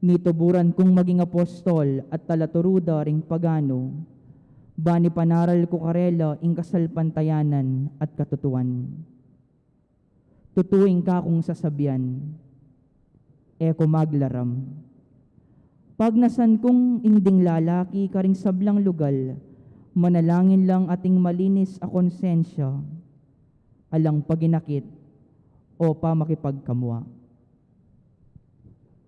Mituburan kung maging apostol at talaturu da ring paganu, ban ipanaral ku karela ing kasalpantayanan at katutuan. Tutu ing kakung sasabian, e ku maglaram. Pagnasan kung ing ding lalaki karing sablang lugal, manalangin lang ating malinis a konsensya, alang paginakit o pamakipagkamua.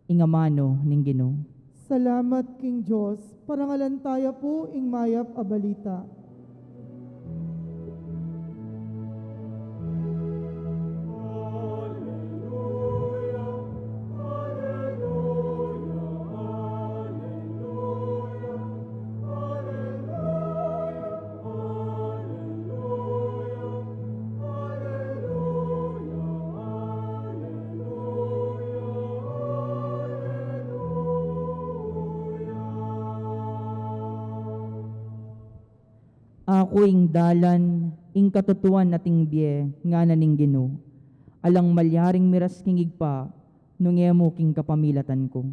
Ing amanu ning Ginu. Salamat king Dios. Parangalan taya pu ing mayap a balita. Aku ing dalan, ing katutuan at ing bie, ngana ning Ginu. Alang malyaring miras king Ibpa, nung e mu king kapamilatan ku.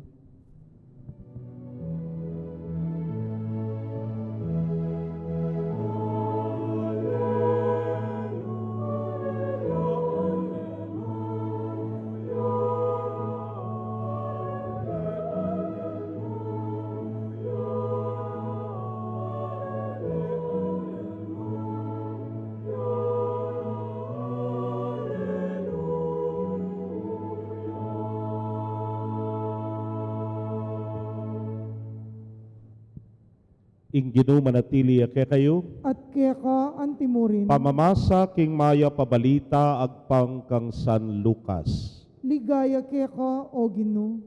Ing Ginu manatili ya kekayu. At keka antimurin. Pamamasa king mayap a balita agpang kang San Lucas. Ligaya keka, O Ginu.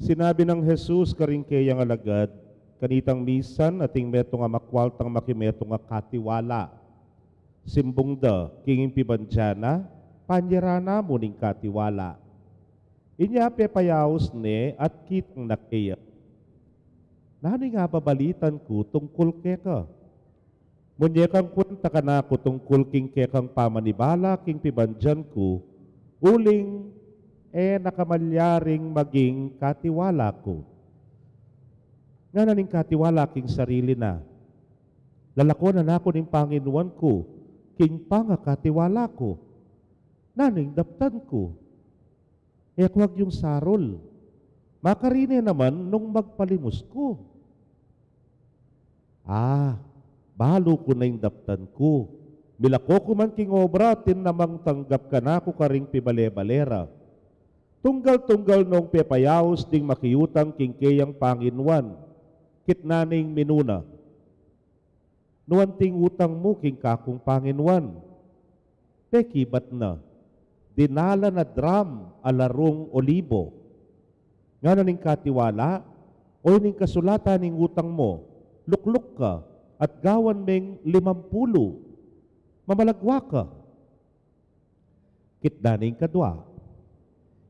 Sinabi nang Jesus karing keyang alagad, kanitang misan ating metung a makwaltang makimetung a katiwala. Simbung da king pibandian na, panyera na mu ning katiwala. Inya pepayaus ne at kitang na keya. Nanu ing ababalitan ku tungkul keka? Munye kang kwenta kanaku tungkul king kekang pamanibala king pibandian ku, uling e na ka malyaring maging katiwala ku. Ngana ning katiwala king sarili na, lalakonan na ku ning Panginuan ku king pangakatiwala ku. Nanu ing daptan ku? E ku agyung sarul. Makarine naman nung magpalimus ku. Ah, balu ku na ing daptan ku. Milako ku man king obra atin namang tanggap kanaku karing pibale-bale ra. Tunggal-tunggal nung pepayaus ding makiutang king keyang panginuan, kitna ning minuna. Nu anting utang mu king kakung panginuan? Pekibat na, dinalan a dram a larung olibo. Ngana ning katiwala, o ining kasulatan ning utang mu, lukluk ka at gawan meng limampulu. Mamalagwa ka. Kitna ning kadwa,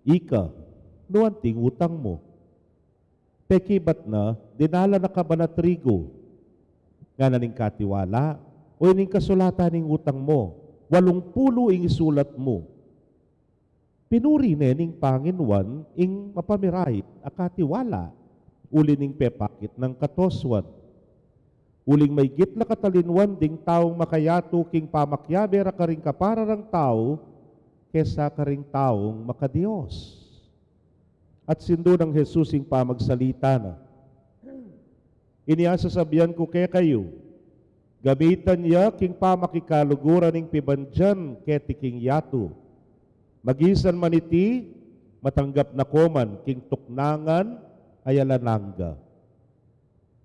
ika, nu anting utang mu? Pekibat na, dinalan a kaban a trigu. Ngana ning katiwala, o ining kasulatan ning utang mu, walung pulu ing isulat mu. Pinuri ne ning panginuan ing mapamirait a katiwala, uli ning pepakit nang katosuan. Uling maigit la katalinuan ding taung makayatu king pamakiabe ra karing kaparang tau kesa karing taung maka-Dios. At sindu nang Jesus ing pamagsalita na, inya sasabian ku kekayu, gamitan ya king pamakikaluguran ing pibandian keti king yatu. Magisan man iti, matanggap na ko man king tuknangan a alang angga.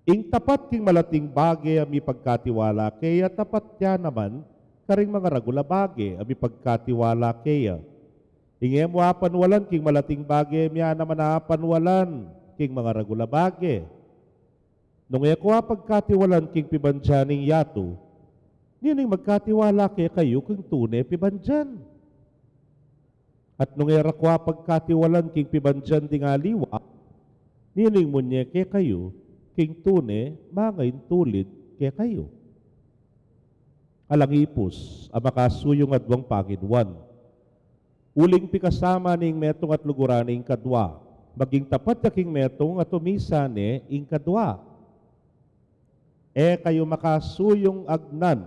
Ing tapat king malating bage a mipagkatiwala keya, tapat ya naman karing mangaragul a bage a mipagkatiwala keya. Ing e mu apanwalan king malating bage, mia naman apanwalan king mangaragul a bage. Nung e ku apagkatiwalan king pibandian ing yatu, ninu ing magkatiwala kekayu king tune pibandian? At nung e ra ku apagkatiwalan king pibandian ding aliwa, ninu ing munye kekayu king tune mangaintulid kekayu? Alang ipus a makasuyung aduang panginuan. Uling pikasama ne ing metung at luguran ne ing kadwa. Maging tapat ya king metung at umisan ne ing kadwa. E kayu makasuyung agnan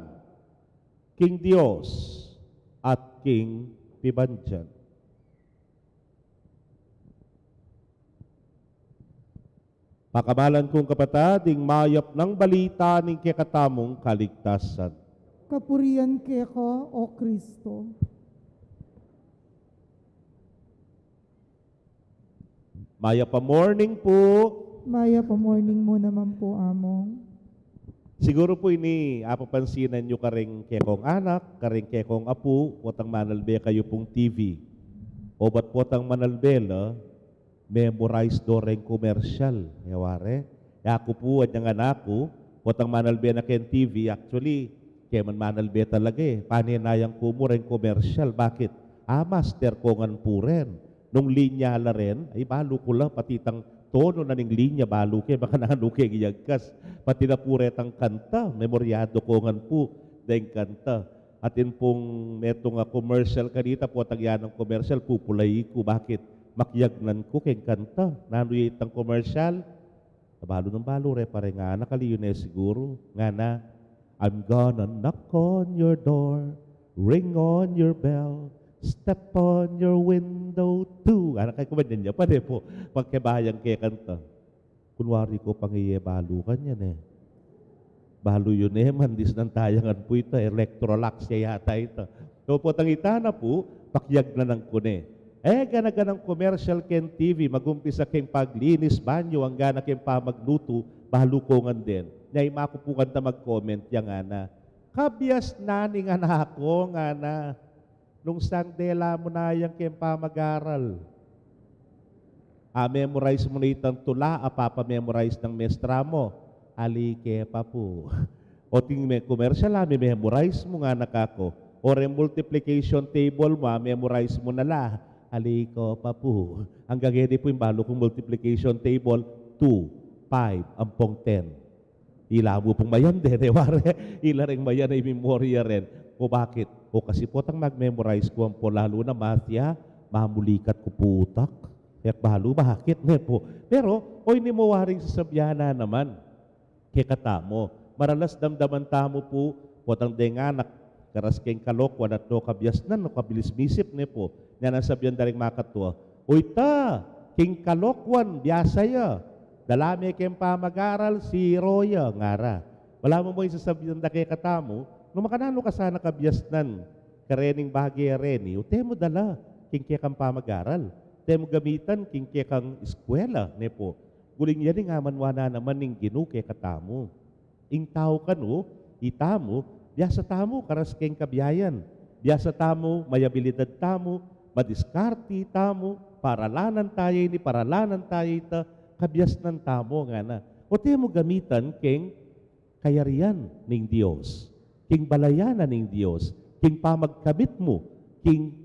king Dios at king pibandian. Pakamalan kung kapatad, ing mayap nang balita ning kekatamung kaligtasan. Kapurian keka, O Kristo. Mayap a morning pu. Mayap a morning mu naman pu, Among. Siguru pu ini apapansinan yu kareng kekong anak, kareng kekong apu, potang manalbe kayu pung T V. Obat potang manalbe la, memorize do reng commercial, e wari. E aku pu, anyang anak ku, potang manalbe na keng T V, actually, keman manalbe talaga e. Pane na yang ku mu reng commercial, bakit? A, master ko ngan pu ren. Nung linya la ren, ay balu ku la, pati itang tono na ning linya, balu ke, baka nanu ke ing iyagkas. Pati na pu retang kanta, memoryado ko ngan pu deng kanta. Atin pung metung a commercial kanita, potang yan a commercial, pupulai ku, bakit? Makyagnan ku keng kanta. Nanu ya itang commercial? Balu nang balu re, pare, ngana, kali yu ne siguru. Ngana, "I'm gonna knock on your door, ring on your bell, step on your window too." Ngana, kaya kumanyan ya pa, ne pu, pagkebayang kekanta. Kunwari ko pang e ye balu kanyan e. Balu yu ne man, disnan taya ngan pu ita, Electrolux ya yata ita. So, potang ita na pu, pakyagnan ku ne. E, gana-ganang commercial keng T V, magumpisa keng paglinis banyo, angga na keng pamaglutu, balu ko ngan den. Nya imaku pu kanta mag-comment, ya ngana, "Kabiasnan ning anak ko," ngana. "Nung sang dela mu na yang keng pamag-aral, a-memorize mu na itang tula a papa-memorize nang mestra mu?" "Ali ke pa pu." "O ting me-, commercial a me-memorize mu?" ngana kaku. "O reng multiplication table mu, a-memorize mu na la?" "Ali ko pa pu." Anggang e di pu ing balu kung multiplication table, two, five, ampong ten. Ila mu pung mayan den, e wari, ila reng mayan a i-memorya ren. O bakit? O kasi potang mag-memorize ku ampo, lalu na math ya, mamulikat ku pu utak. E ku balu bakit, ne pu. Pero, o ini mu waring sasabyan na naman kekatamu. Maralas damdaman tamu pu, potang deng anak, karas keng kalokuan at no kabiasnan, no kabilis misip, ne pu. Nya nanu sabyan da ring makatua? "Uy ta, king kalokuan, biasa ya. Dala me keng pamag-aral, zero ya," ngara. Balamu mu ing sasabyan da kekatamu, nung makananu ka sana kabiasnan karening bage a reni, o te mu dala king kekang pamag-aral, te mu gamitan king kekang eskwela, ne pu. Uling ya ing amanwan na naman ning Ginu kekatamu. Ing tau kanu, itamu, biasa tamu karas keng kabiayan. Biasa tamu, may abilidad tamu, madiskarte tamu, paralanan taya ini, paralanan taya ita, kabiasnan tamu, ngana. O te mu gamitan keng kayarian ning Dios, king balayan na ning Dios, king pamagkamit mu king,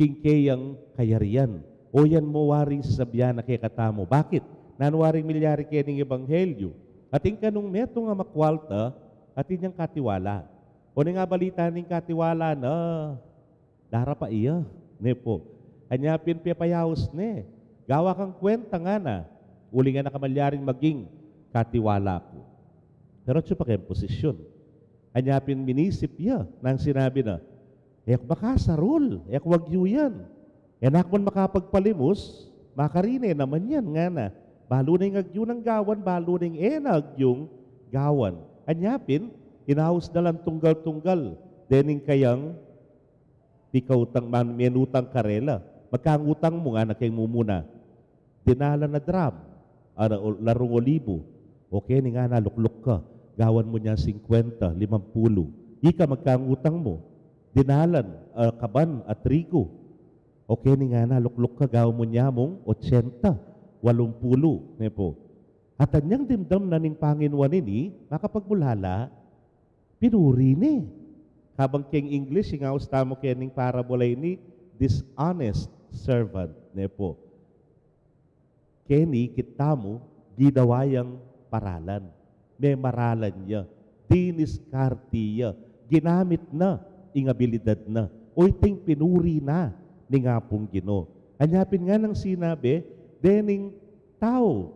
king keyang kayarian. O yan mu waring sasabyan na kekatamu. Bakit? Nanu waring milyari kening ebanghelyu? Atin kanung metung a makwalta, atin yang katiwala. O neng abalita ning katiwala na, darapa iya, ne pu. Anya pin pepayaus ne. Gawa kang kwenta, ngana. Uling e na ka malyaring maging katiwala ku. Pero atsu pa keng posisyon. Anya pin minisip ya, nang sinabi na, "E ku makasarul, e ku agyu yan. E na ku man makapagpalimus, makarine naman yan," ngana. Balu na ing agyu nang gawan, balu na ing e na agyung gawan. Anya pin, inaus na lang tunggal-tunggal dening kayang pikautang, man-, menutang karela. "Magkang utang mu?" ngana keng mumuna. "Dinalan a dram, ara-, o, larung olibu." "O keni," ngana, "lukluk ka. Gawan mu nyan singkwenta, limampulu. Ika, magkang utang mu?" "Dinalan a kaban a trigu." "O keni," ngana, "lukluk ka. Gawan mu nyan mung otsenta, walumpulu," ne pu. At anyang dimdam na ning panginuan ini, makapagmulala, pinuri ne. Kabang keng English, ing aus tamu kening parabola ini, dishonest servant, ne pu. Keni kitamu, ginawa yang paralan. Memaralan ya, diniskarte ya, ginamit na ing abilidad na, o iting pinuri na ning Apung Ginu. Anya pin nganang sinabi, dening tau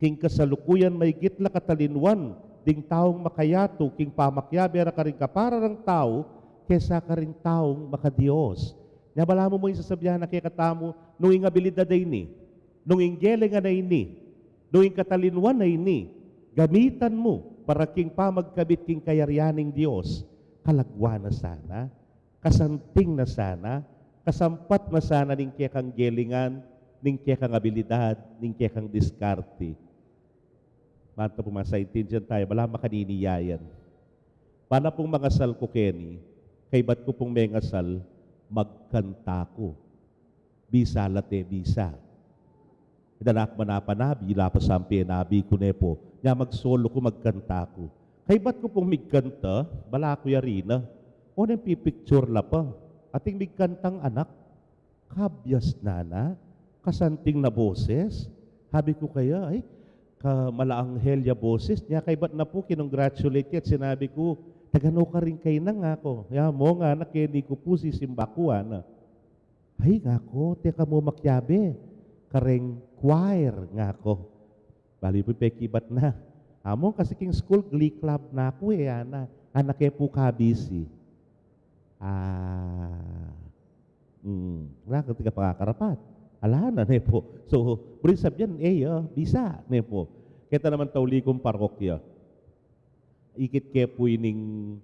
king kasalukuyan maigit la katalinwan ding taung makayatu king pamakiabe ra karing kaparang tau kesa karing taung makaDios. Nya balamu mu ing sasabyan na kekatamu, nung ing abilidad a ini, nung ing gelingan a ini, nung ing katalinwan a ini, gamitan mu para king pamagkabit king kayarian ning Dios, kalagwan na sana, kasanting na sana, kasampat na sana ning kekang gelingan, ning kekang abilidad, ning kekang diskarte. Banta pung masaintindian tayu, bala makanini ya yan. Bala pung mangasal ku keni, kaybat ku pung mengasal, magkanta ku. Bisa la te bisa. Ida na ku manapanabi, ila pa sampe nabi ku ne po. Nya magsolo ku, magkanta ku. Kaybat ku pung migkanta, bala ku yari na. O neng pipicture la pa. Ating migkantang anak. Kabias na na, kasanting na boses. Sabi ku kaya, ay, ka mala anghel ya boses. Nya kaybat na pu, kinongratulate ke at sinabi ku, "Taga no ka rin kayna?" ngaku. "Ya mo," ngana, "keni ku pu, sisimba ku," ngana. "Ay," ngaku, "teka mu makiabe kareng choir," ngaku. Balu yu pu pekibat na. "Amu kasi king school, glee club na ku e," ngana. "Anak e pu kabisi." Ah. Hmm. Ala ka tika pakakarapat. Ala na, ne po. So, buri sabian, e, ya, bisa, ne po. Keta naman tauli kung parokya. Ikit ke pu ining,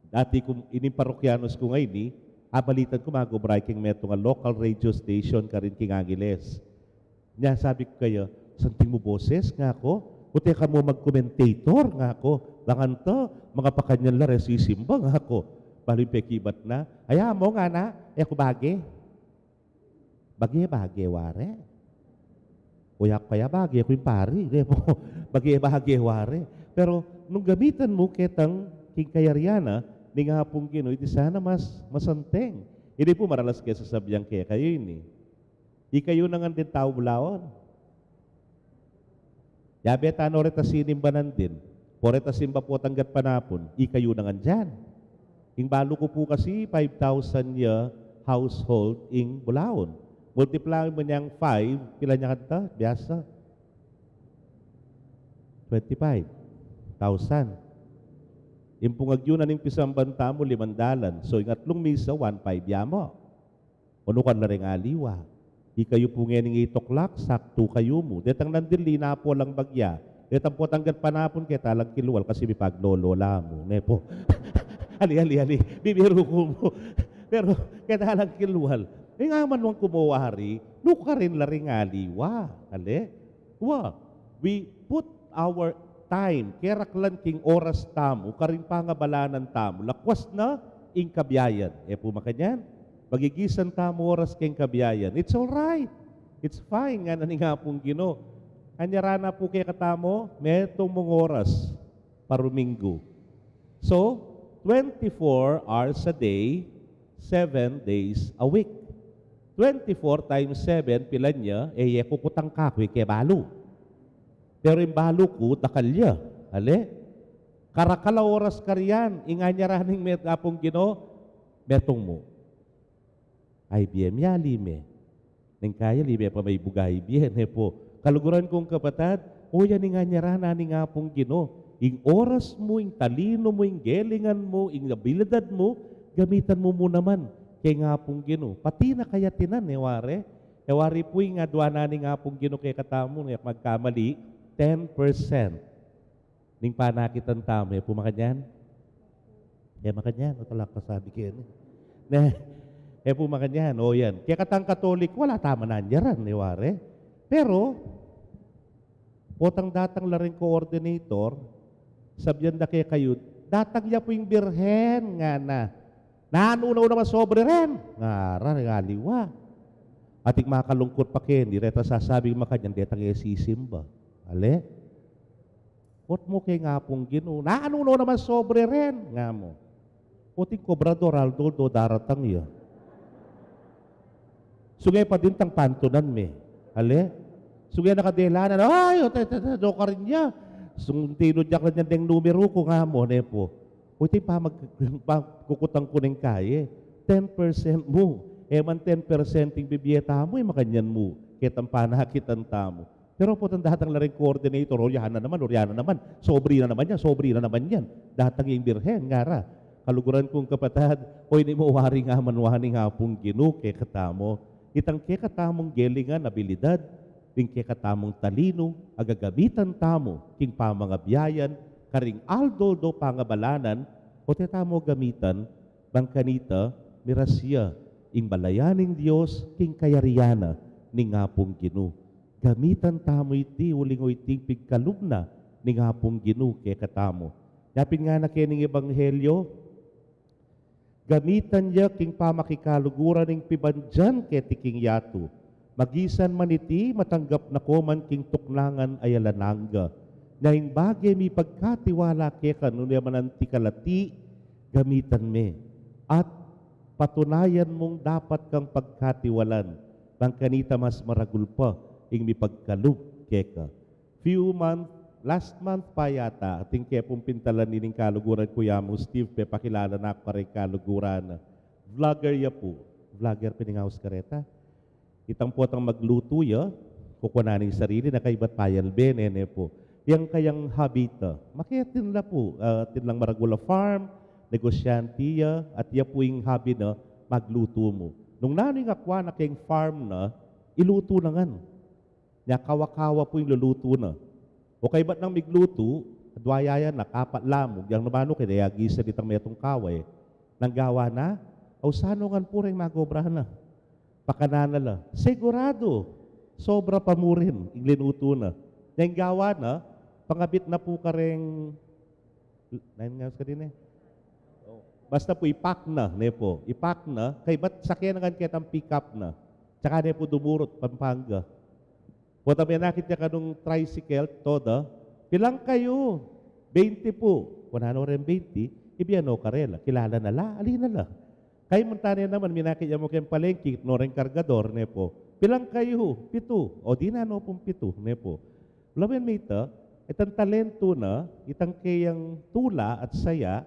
dati ku, ining parokyanus ku ngeni, abalitan ku magobra ya king metung a local radio station karin king Angeles. Nya sabi ku kaya, "Santing mu boses," ngaku. "O teka mu mag-commentator," ngaku. "Bang anto, mangapakanyan la reng sisimba," ngaku. Balu yu pekibat na, "Ay, amu," ngana, "e ku bage." Bage-bage ware. O ya ku kaya bage ku ing pari, ne po. Bage-bage ware. Pero nung gamitan mu ketang king kayarian na ning Apung Ginu, iti sana mas masanteng. Ini pu maralas ke sasabian kekayu ini. Ikayu na ngan ding tau Bulaon. Yabe tano reta sinimba nandin. Pota reta simba potang gatpanapun. Ikayu na ngan dian. Ing balu ku pu kasi five thousand ya household ing Bulaon. Multiply mu niang five, pilan ya kanta? Biasa. Twenty-five thousand. Ing pung agyu na ning pisamban tamu, limang dalan. So, ing atlung misa, one five ya mu. O nukarin la reng aliwa. Ikayu pu ngening eight o'clock, saktu kayu mu. Detang nandin, linapu lang bagya. Detang potang gatpanapun, keta lang kilwal kasi mipaglolo la mu. Ne po. Ali, ali, ali. Bibiru ku mu. Pero, keta lang kilwal. E nga man wang kumuwari, nukarin la reng aliwa. Ali? Wa, we put our time, keraklan king oras tamu, karing pangabalanan tamu, lakwas na ing kabiayan. E pu makanyan? Pagigisan tamu oras king kabiayan. It's all right. It's fine, ngana ning Apung Ginu. Anyara na pu kekatamu, metung mung oras pa Ruminggu. So, twenty-four hours a day, seven days a week. Twenty-four times seven, pilan ya, e ye kukutang kaku ing kebalu. Pero ing balu ku, dakal ya. Ali? Karakal a oras karian, ing anyara ning Apung Ginu, metung mu. Ay, bie, miali me. Neng kaya, lime pa may buga, ay, bie, ne po. Kaluguran kung kapatad, o yan ing anyara na ning Apung Ginu. Ing oras mu, ing talinu mu, ing gelingan mu, ing abilidad mu, gamitan mu mu naman keng Apung Ginu. Pati na kaya tinan, e wari? E wari pu ing adua na ning Apung Ginu kekatamu, ne, magkamali, ten percent. Ning panakitan tamu, e pu makanyan? E makanyan, o talak kasabi keni. Ne, e pu makanyan, o yan. Kekatang Katolik, wala tamu nanyaran, e wari. Pero, potang datang la ring coordinator, sabian da kekayu, datang ya pu ing Birhen, ngana. Nanu na naman sobre ren? Ngara, ngaliwa. Ating makalungkut pa keni, reta sasabing makanyan, detang e sisimba. Ali? Ot mu keng Apung Ginu, nanu na naman sobre ren? Nga mu. Ot ing kobrador, aldo-aldo daratang ya. Sungay pa din tang pantunan me. Ali? Sungay na kadelanan, ay, o, te, te, te, do karin ya. Sung tinudyak na niyan deng numeru ku, nga mu, ne po. O, iti pamag-, pagkukutan ku neng kaye. Ten percent mu. E man ten percent ing bibie tamu, e makanyan mu. Ketang panakitan tamu. Pero potang datang la ring coordinator, o, yan na naman, o, yan na naman. Sobre na naman yan, sobre na naman yan. Datang ing Birhen, ngara. Kaluguran kung kapatad, o, ini mu wari nga man wa ning Apung Ginu kekatamu. Itang kekatamung gelingan, abilidad, ing kekatamung talinu, a gagamitan tamu, king pamangabiayan, karing aldo-aldo pangabalanan, o, te tamu gamitan, bang kanita, mirasya, ing balayan ning Dios, king kayarian na, ning Apung Ginu. Gamitan tamu iti, uling o iti ing pigkalub na ning Apung Ginu kekatamu. Yapin ngana keni ning Ebanghelyo, gamitan ya king pamakikaluguran ing pibandian keti king yatu. Magisan man iti, matanggap na ko man king tuknangan a alang angga. Nya ing bage mi pagkatiwala keka, nune man anti kalati, gamitan me. At patunayan mung dapat kang pagkatiwalan. Bang kanita mas maragul pa ing mipagkalub keka. Few month, last month pa yata, atin ke pung pintalan ining kaluguran, Kuya Mung Steve, pepakilala na ku kareng kaluguran. Vlogger ya pu. Vlogger pin ing aus kareta. Itang potang maglutu ya, kukunan ing sarili na kaybat payalbe ne, ne pu. Yang kayang hobby ta. Maketin la pu, ah, atin lang maragul a farm, negosyante ya, at ya pu ing hobby na maglutu mu. Nung nanu ing akwa na keng farm na, ilutu na ngan. Nya kawa-kawa pu ing lulutu na. O kaybat nang miglutu, adwa ya yan, nakapat lamug, yang namanu kaya agisan itang metung kawa e. Nang gawa na, ausan no ngan pu reng magobra na. Pakanan na la. Sigurado, sobra pa mu rin ing linutu na. Nya ing gawa na, pangabit na pu kareng Nine nga sa kanina eh. Basta pu, ipak na, ne pu. Ipak na, kaybat sakyan na ngan ketang pick-up na. Tsaka ne pu dumurut, Pampanga. Pota menakit ya kanung tricycle, toda, "Pilan kayu?" "Bente pu." "Kunan no reng bente, ibie no karela." Kilala na la, ali na la. Kay munta ne naman, menakit ya mu keng palengke, no reng kargador, ne pu. "Pilan kayu?" "Pitu." "O, dinan no pung pitu," ne pu. Lawen mi ita, itang talentu na, itang keyang tula at saya,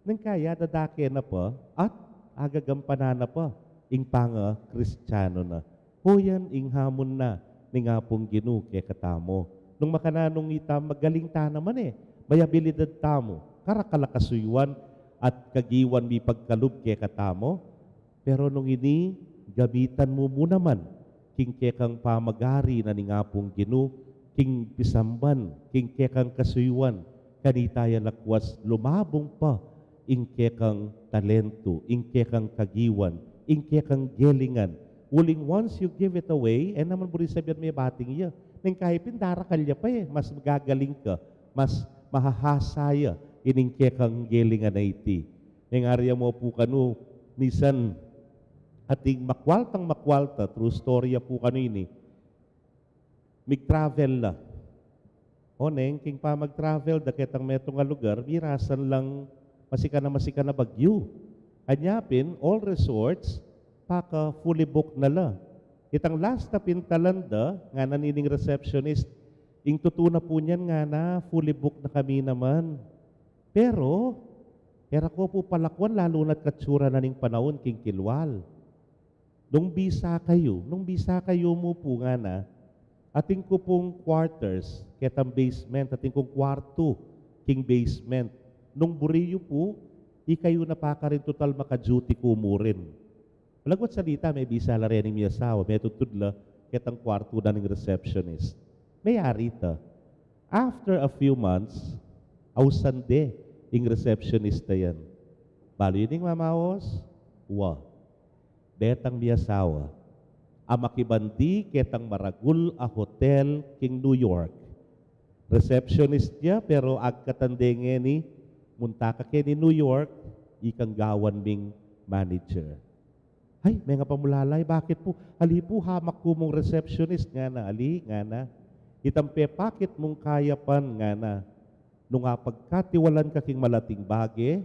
neng kaya dadake na pa, at agagampanan na pa, ing panga-Kristianu na. O yan, ing hamun na, ning Apung Ginu kekatamu. Nung makananu ita, magaling ta naman e, may abilidad tamu, karakal a kasuyuan, at kagiwan mipagkalub kekatamu, Pero nung ini, gamitan mu mu naman, king kekang pamagari na ning Apung Ginu, king pisamban, king kekang kasuyuan, kanita ya lakwas lumabung pa, ing kekang talentu, ing kekang kagiwan, ing kekang gelingan. Uling once you give it away, e naman buri sabian me bating ya. Neng kaya pin darakal ya pa e, mas magagaling ka, mas mahahasa ya, ining kekang gelingan a iti. Neng arya mu pu kanu, misan ating makwaltang makwalta, true story ya pu kanu ini, mig-travel la. O neng, king pamag-travel da ketang metung a lugar, mirasan lang masikan a masikan a bagyu. Anya pin, all resorts, paka-fully booked na la. Itang last a pintalan da, ngana nining receptionist, "Ing tutu na pu niyan," ngana, "fully booked na kami naman." Pero, e ra ko pu palakwan, lalu na't katsura na ning panaun king kilwal. "Nung bisa kayu, nung bisa kayu mu pu," ngana, "atin ku pung quarters, ketang basement, atin kung kwartu king basement. Nung buri yu pu, ikayu na pa karin, tutal maka-duty ku mu rin." Malagwat salita, mebisa la reng miasawa, metudtud la ketang kwartu na ning receptionist. Meyari ita. After a few months, ausan de ing receptionist a yan. Balu yu ning mamaos? Wa. Detang miasawa a makibandi ketang maragul a hotel king New York. Receptionist ya, pero agkatan de ngeni, "Munta ka keni New York, ikang gawan ming manager." "Ay," menga pamulalay, "bakit pu?" "Ali pu, hamak ku mung receptionist," ngana. "Ali," ngana, "itang pepakit mung kayapan," ngana, "nung apagkatiwalan ka king malating bage,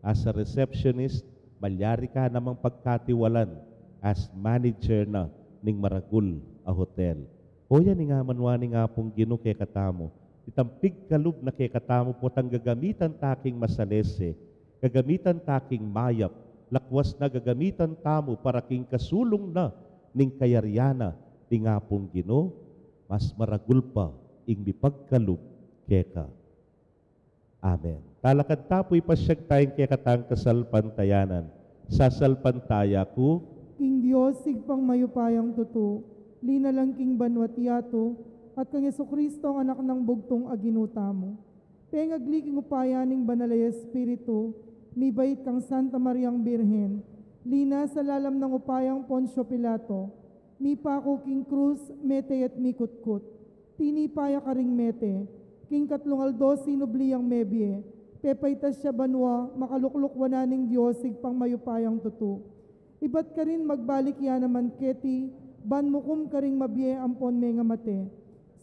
as a receptionist, malyari ka namang pagkatiwalan as manager na ning maragul a hotel." O yan ing amanwa ning Apung Ginu kekatamu. Itang pigkalub na kekatamu potang gagamitan ta king masalese, gagamitan ta king mayap, lakwas na gagamitan tamu para king kasulung na ning kayarian na ning Apung Ginu, mas maragul pa ing mipagkalub keka. Amen. Talakad ta pu, ipasyag taya ing kekatang kasalpantayanan. Sasalpantaya ku king Dios, Ibpang mayupayang tutu, linalang king banua't yatu, at kang Jesucristo, ang Anak nang bugtung a Ginu tamu. Pengagli king upaya ning Banal a Espiritu, mibait kang Santa Mariang Birhen, linas a lalam nang upayang Poncio Pilato, Mipaku king krus, mete at mikutkut. Tinipa ya karing mete, king katlung aldo sinubli yang mebie, pepaitas ya banua, makalukluk wanan ning Dios Ibpang mayupayang tutu. Ibat karin magbalik ya naman keti, ban mukum karing mabie ampon mengamate.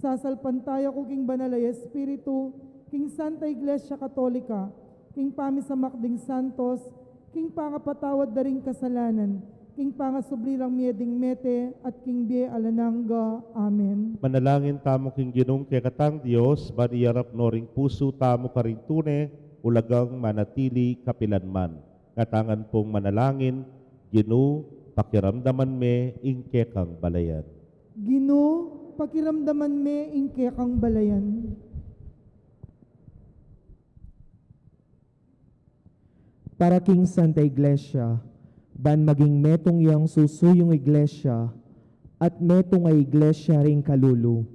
Sasalpantaya ku king Banal a Espiritu, king Santa Iglesia Katolika, king pamisamak ding santos, king pangapatawad da ring kasalanan, king pangasubli rang mie ding mete, at king bie alang angga. Amen. Manalangin tamu king Ginung kekatang Dios, ban iyarap no ring pusu tamu karing tune, ulagang manatili kapilanman. Ngatangan pung manalangin. Ginu, pakiramdaman me ing kekang balayan. Ginu, pakiramdaman me ing kekang balayan. Para king Santa Iglesia, ban maging metung yang susuyung iglesia, at metung a iglesia ring kalulu,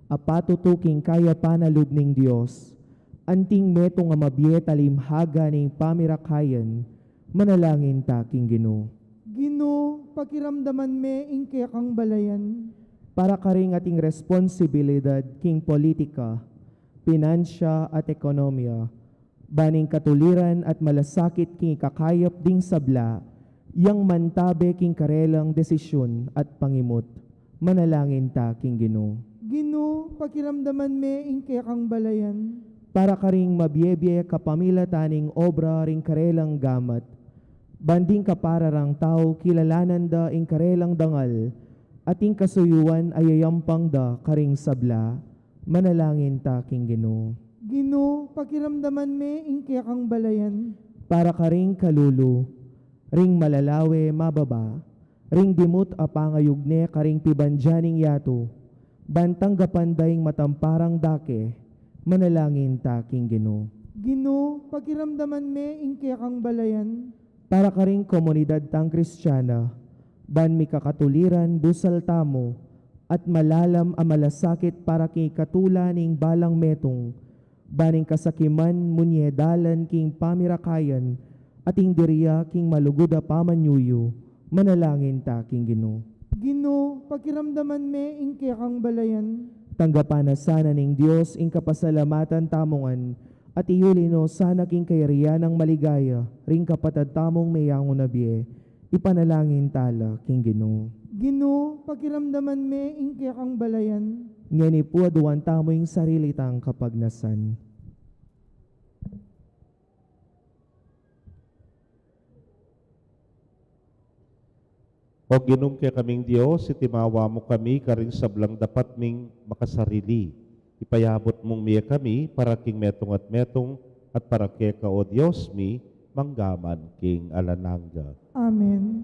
a patutu king kayapan a lub ning Dios, anting metung a mabie talimhaga ning pamirakayan, manalangin ta king Ginu. Ginu, pakiramdaman me ing kekang balayan. Para karing ating responsibilidad king politika, pinansya at ekonomiya, ban ing katuliran at malasakit king ikakayap ding sabla, yang mantabe king karelang desisyun at pangimut, manalangin ta king Ginu. Ginu, pakiramdaman me ing kekang balayan. Para karing mabie-bie kapamilatan ning obra ring karelang gamat, ban ding kapararang tau kilalanan da ing karelang dangal, at ing kasuyuan a yayampang da karing sabla, manalangin ta king Ginu. Ginu, pakiramdaman me ing kekang balayan. Para karing kalulu, ring malalawe mababa, ring dimut a pangayug ne karing pibandian ning yatu, ban tanggapan da ing matamparang dake, manalangin ta king Ginu. Ginu, pakiramdaman me ing kekang balayan. Para karing komunidad tang Kristiana, ban mikakatuliran busal tamu, at malalam a malasakit para king ikatula ning balang metung, ban ing kasakiman munye dalan king pamirakayan, at ing diria king malugud a pamanyuyu, manalangin ta king Ginu. Ginu, pakiramdaman me ing kekang balayan. Tanggapan na sana ning Dios ing kapasalamatan tamu ngan, at iyuli no sana king kayarian nang maligaya ring kapatad tamung meyangu na bie, ipanalangin ta la king Ginu. Ginu, pakiramdaman me ing kekang balayan. Ngeni pu aduan tamu ing sarili tang kapagnasan. O Ginung kekaming Dios, itimawa mu kami karing sablang dapat ming makasarili. Ipayabut mung mie kami para king metung at metung, at para keka, o Dios mi, mangga man king alang angga. Amen.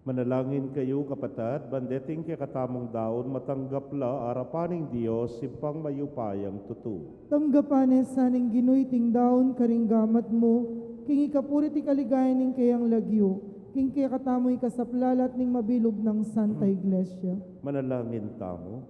Manalangin kayu, kapatad, ban deting kekatamung daun matanggap la arapan ning Dios, Ibpang mayupayang tutu. Tanggapan ne sa ning Ginu iting daun karing gamat mu, king ikapuri at ikaligaya ning keyang lagyu, king kekatamung ikasaplalat ning mabilug nang Santa Iglesia. Manalangin tamu.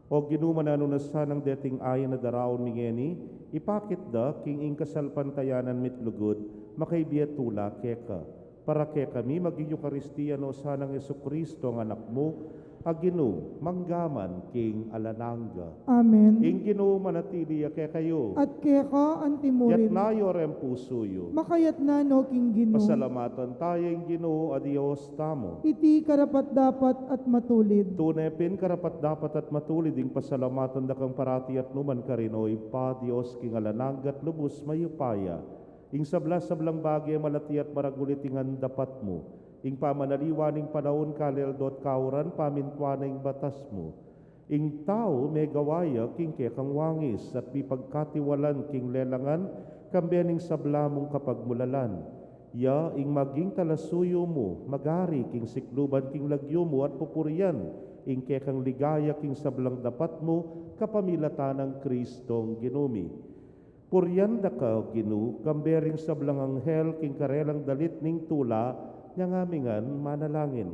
O Ginu, mananu na sanang deting ain a daraun mi ngeni, ipakit da king ing kasalpantayanan mi't lugud, makaibie tula keka. Para kekami maging Eukaristia no sanang Jesucristo a Anak mu, a Ginu, mangga man king alang angga. Amen. Ing Ginu manatili ya kekayu. At keka antimurin. Yatna yu reng pusu yu. Makayatna no king Ginu. Pasalamatan taya ing Ginu a Dios tamu. Iti karapat-dapat at matulid. Tune pin karapat-dapat at matulid ing pasalamatan da kang parati at nukaman karin, o Ibpa, Dios king alang angga at lubus mayupaya. Ing sabla-sablang bage malati at maragul iti ngan dapat mu. Ing pamanaliwa ning panaun, kaleldo at kauran, pamintuan na ing batas mu. Ing tau megawa ya king kekang wangis at mipagkatiwalan king lelangan, kambe ning sabla mung kapagmulalan. Ya ing maging talasuyu mu, magari king sikluban king lagyu mu at pupurian ing kekang ligaya king sablang dapat mu, kapamilatan nang Kristong Ginu mi. Purian da ka, Ginu, kambe ring sablang anghel king karelang dalit ning tula, nyang ami ngan manalangin.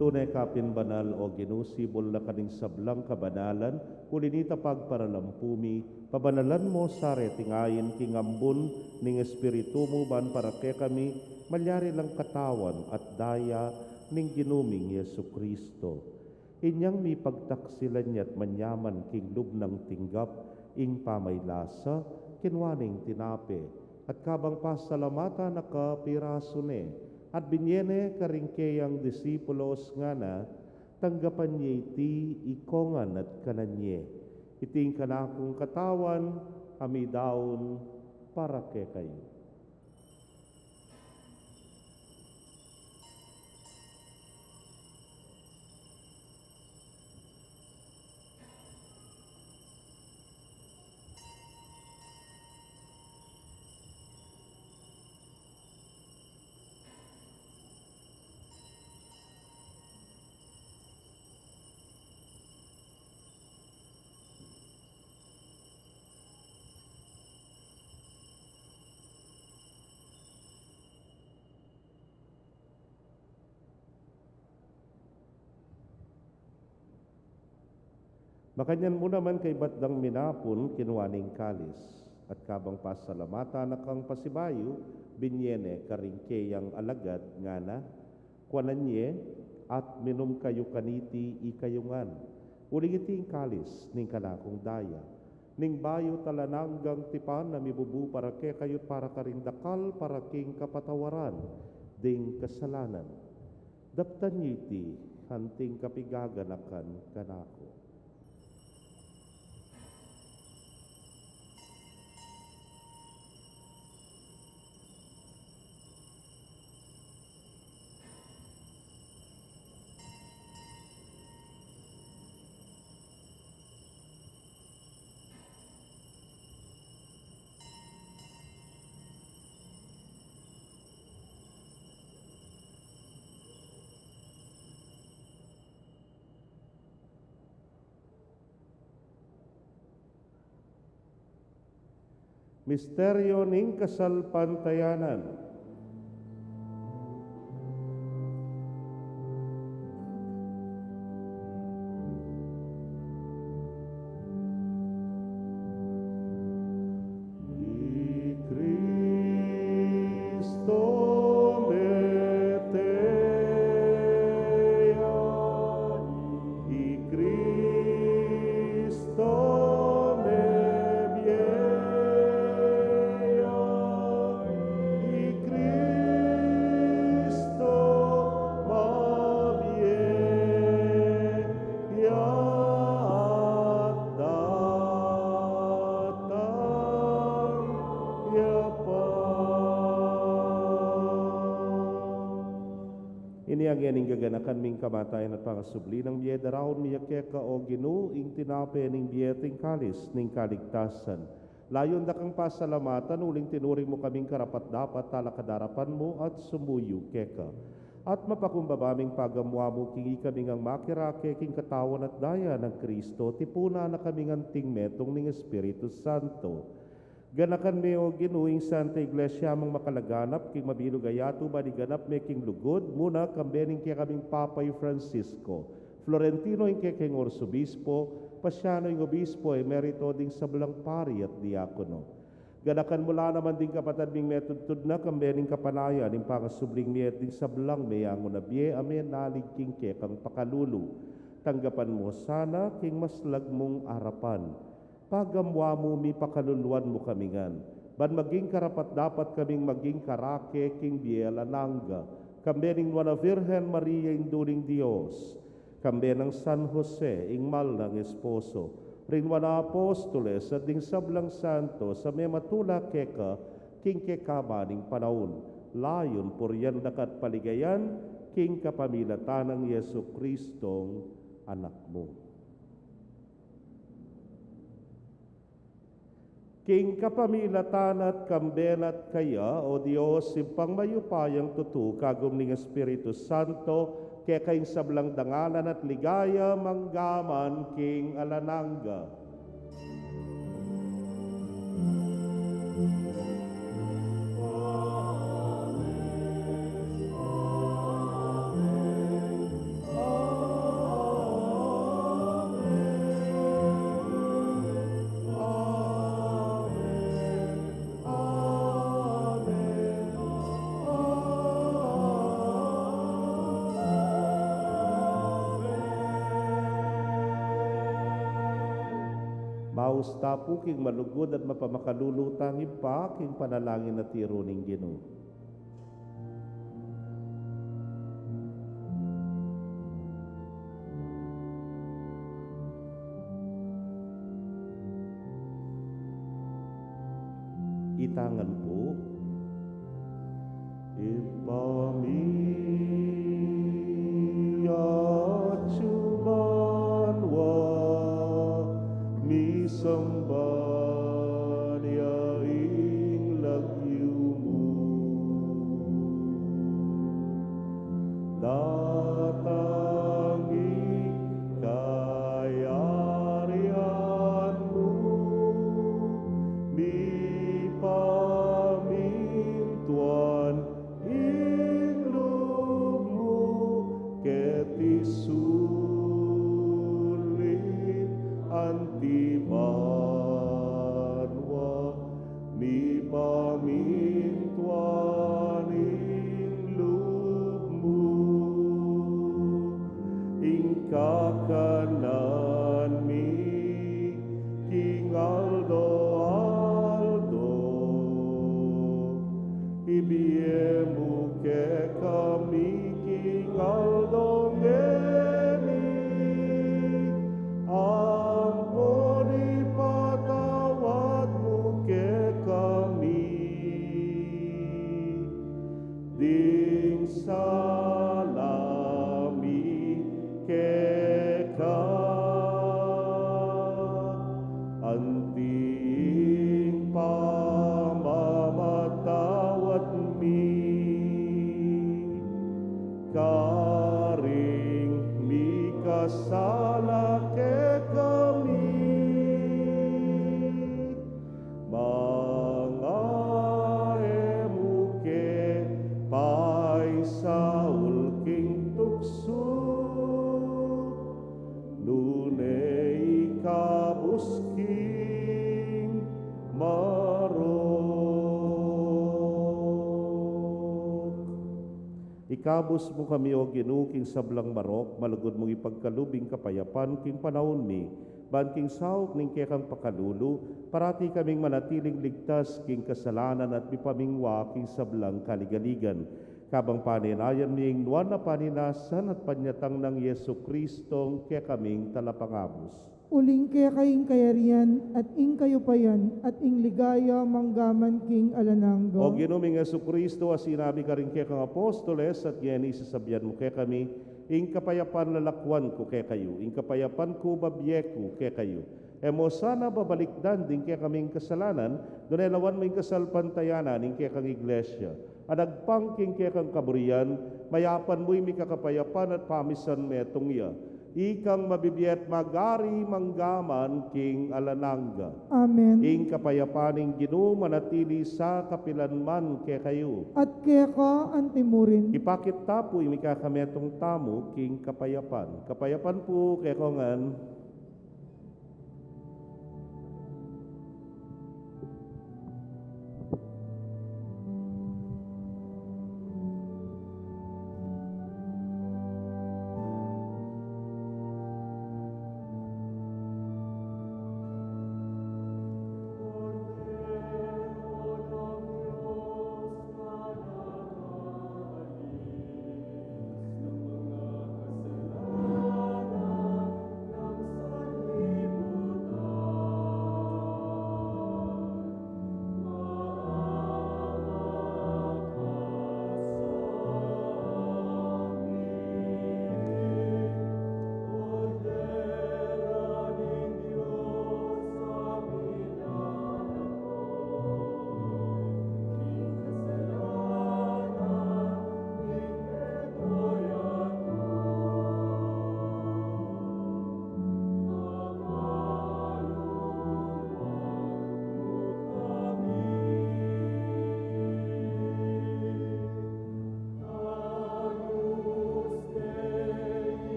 Tune ka pin banal, o Ginu, sibul na ka ning sablang kabanalan, uli nita pagparalampu mi, pabanalan mu sa reting ain king ambun ning Espiritu mu, ban para kekami malyari lang katawan at daya ning Ginu ming Jesucristo. Inyang mipagtaksilan ya't manyaman king lub nang tinggap ing pamaylasa, kinua ne ing tinape, at kabang pasalamatan na ka, pirasu ne, at binye ne karing keyang disipulos, ngana, tanggapan ye iti ikongan at kanan ye. Iti ing kanakung katawan a midaun para kekayu. Makanyan mu naman kaybat dang minapun, kinua ne ing kalis, at kabang pasalamatan na kang pasibayu, binye ne karing keyang alagad, ngana, kuanan ye, at minum kayu kaniti ikayu ngan. Uling iti ing kalis ning kanakung daya, ning bayu't alang anggang tipan, a mibubu para kekayu't para karing dakal, para king kapatawaran ding kasalanan. Daptan ye iti anting kapigaganakan kanaku. Misteryo ning kasalpantayanan. I Kristo mete ya, i Kristo mebie ya, i Kristo mabie ya, at datang ya pa. Inya ngening gaganakan mi ing kamatayan at pangasubli nang bie, daraun mi ya keka, o Ginu, ing tinape ning bie at ing kalis ning kaligtasan. Layun da kang pasalamatan uling tinuring mu kaming karapat-dapat talakad king arapan mu at sumuyu keka. At mapakumbaba ming pagamu-amu king ikami ngang makirake king katawan at daya nang Kristo, tipunan na kaming anting metung ning Espiritu Santo. Ganakan me, o Ginu, ing Santa Iglesia mung makalaganap king mabilug a yatu, ban iganap me king lugud mu na, kambe ning kekaming Papa i Francisco, Florentino ing kekeng Arsobispo, Pasiano ing Obispo Emerito, ding sablang pari at diakono. Ganakan mu la naman ding kapatad ming metudtud na, kambe ning kapanayan ning pangasubling mie at ding sablang meyangu na bie a menalig king kekang pakalulu. Tanggapan mu sana king maslag mung arapan. Pagamu-amu mi, pakaluluan mu kami ngan, ban maging karapat-dapat kaming maging karake king bie alang angga, kambe ning Nuan a Virgen Maria, Indu ning Dios, kambe nang San Jose, ing mal nang esposo, ring Nuan a Apostoles, at ding sablang santos a mematula keka king kekaban ning panaun, layun purian da ka at paligayan, king kapamilatan nang Jesucristong Anak mu. King kapamilatan na at kambe na at kaya, o Dios, Ibpang mayupayang tutu, kagum ning Espiritu Santo, keka ing sablang dangalan at ligaya mangga man king alang angga. Maus ta pu king malugud at mapamakalulu tang Ibpa, king panalangin a tiru ning Ginu. Itangan pu. Ibpa mi, atsu ka banua, misamban ya ing lagyu mu. Datang ing kayarian mu, mipamintuan ing lub mu, keti sulip anti banua, mipamintuan ing lub mu. Ing kakanan mi king aldo-aldo, ibie mu kekami king aldo ngeni, ampon ipatawad mu kekami ding sala mi keka, anti ing pamamatawad mi karing mikasala kekami, manga Ay saul king tuksu, nune ikabus king marok. Ikabus mu kami, O Ginu, king sablang marok, malugud mung ipagkalub ing kapayapan king panaun mi, ban king saup ning kekang pakalulu, parati kaming manatiling ligtas king kasalanan at mipamingwa king sablang kaligaligan. Kabang panenayan mi ing nuan a paninasan at panyatang nang Jesucristo, ing kekaming Talapangabus. Uling keka ing kayarian, at ing kayupayan, at ing ligaya, mangga man king alang angga. O Ginu ming Jesucristo, a sinabi karing kekang apostoles, at ngeni sasabian mu kekami, ing kapayapan lalakwan ku kekayu, ing kapayapan ku babie ku kekayu. E mu sana babalikdan ding kekaming kasalanan, nune lawan mu ing kasalpantayanan ning kekang Iglesia, a agpang king kekang kaburian, mayapan mu ing mikakapayapan at pamisan metung ya. Ikang mabibie at magari mangga man king alang angga. Amen. Ing kapayapan ning Ginu manatili sa kapilan man kekayu. At keka antimurin. Ipakit ta pu ing mikakametung tamu king kapayapan. Kapayapan pu kekongan.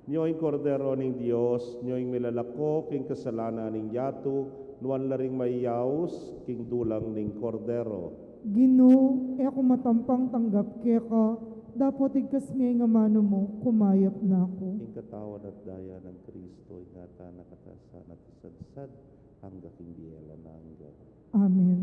Nyo ing Kordero ning Dios, nyo ing milalako king kasalanan ning yatu, nuan la ring mayaus king dulang ning Kordero. Ginu, e ku matampang tanggap keka, dapot igkas me ing amanu mu, kumayap na ku. Ing katawan at daya nang Kristo, ingatan na katasan at isansad, angga king bie alang angga. Amen.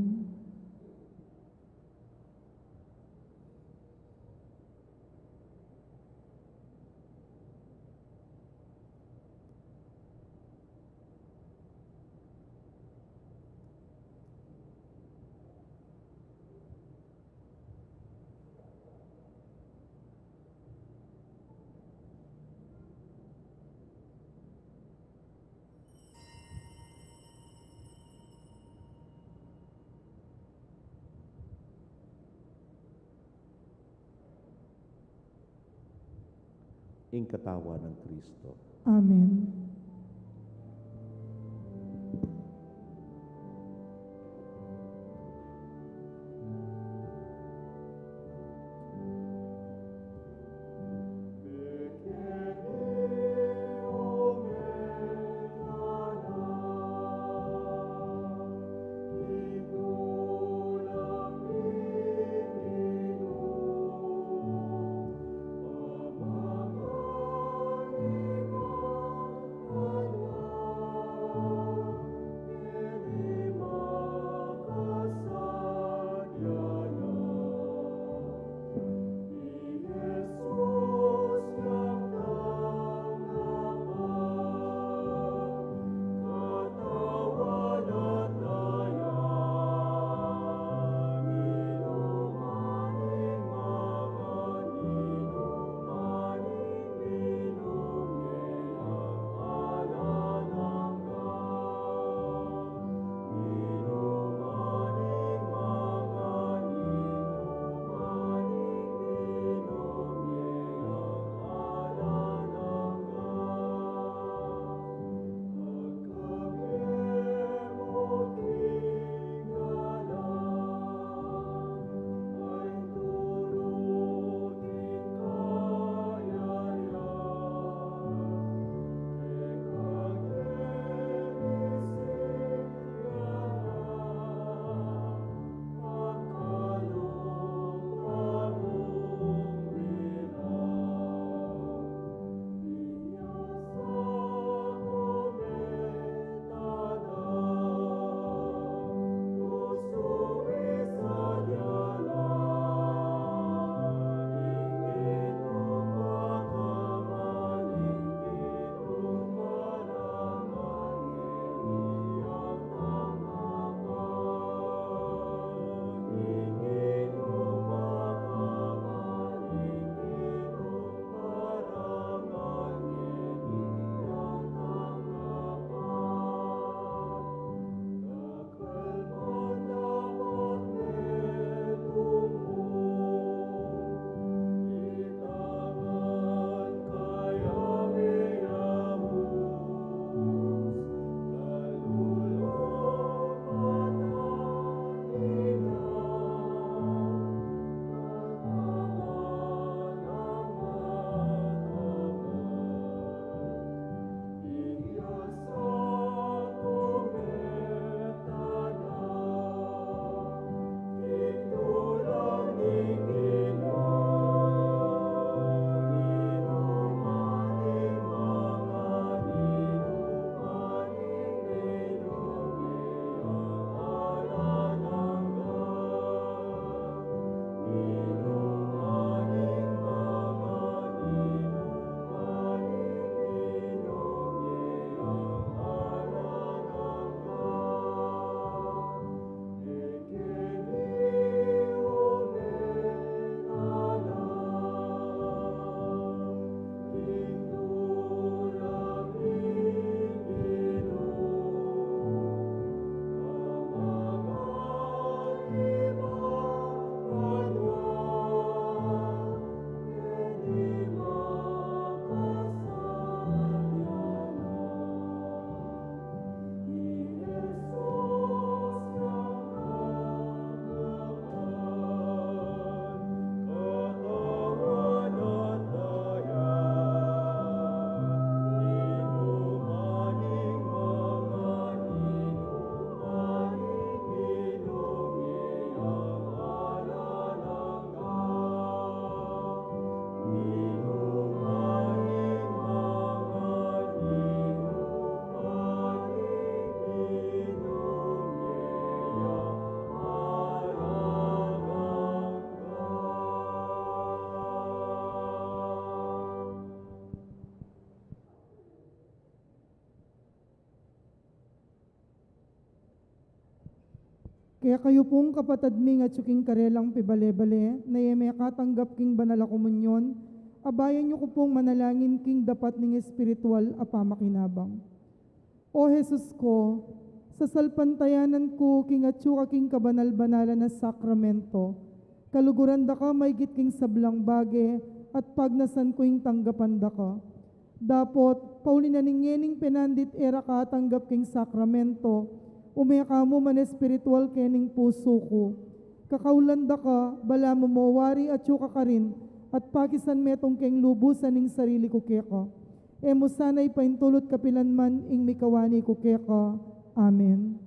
Ing katawan nang Kristo. Amen. Kekayu pung kapatad ming atyu king karelang pibale-bale, na e mekatanggap king banal a komunyon, abayan yu ku pung manalangin king dapat ning espiritual a pamakinabang. O Jesus ko, sasalpantayanan ku king atyu ka king kabanal-banalan a sakramento, kaluguran da ka maigit king sablang bage, at pagnasan ku ing tanggapan da ka. Dapot, pauli na ning ngening penandit e ra ka atanggap king sakramento, ume ka mu man espiritual kening pusu ku. Kakaulan da ka, balamu mo wari atyu ka karin, at pakisan metung keng lubusan ing sarili ku keka. E mu sana ipaintulut kapilan man ing mikawani ku keka. Amen.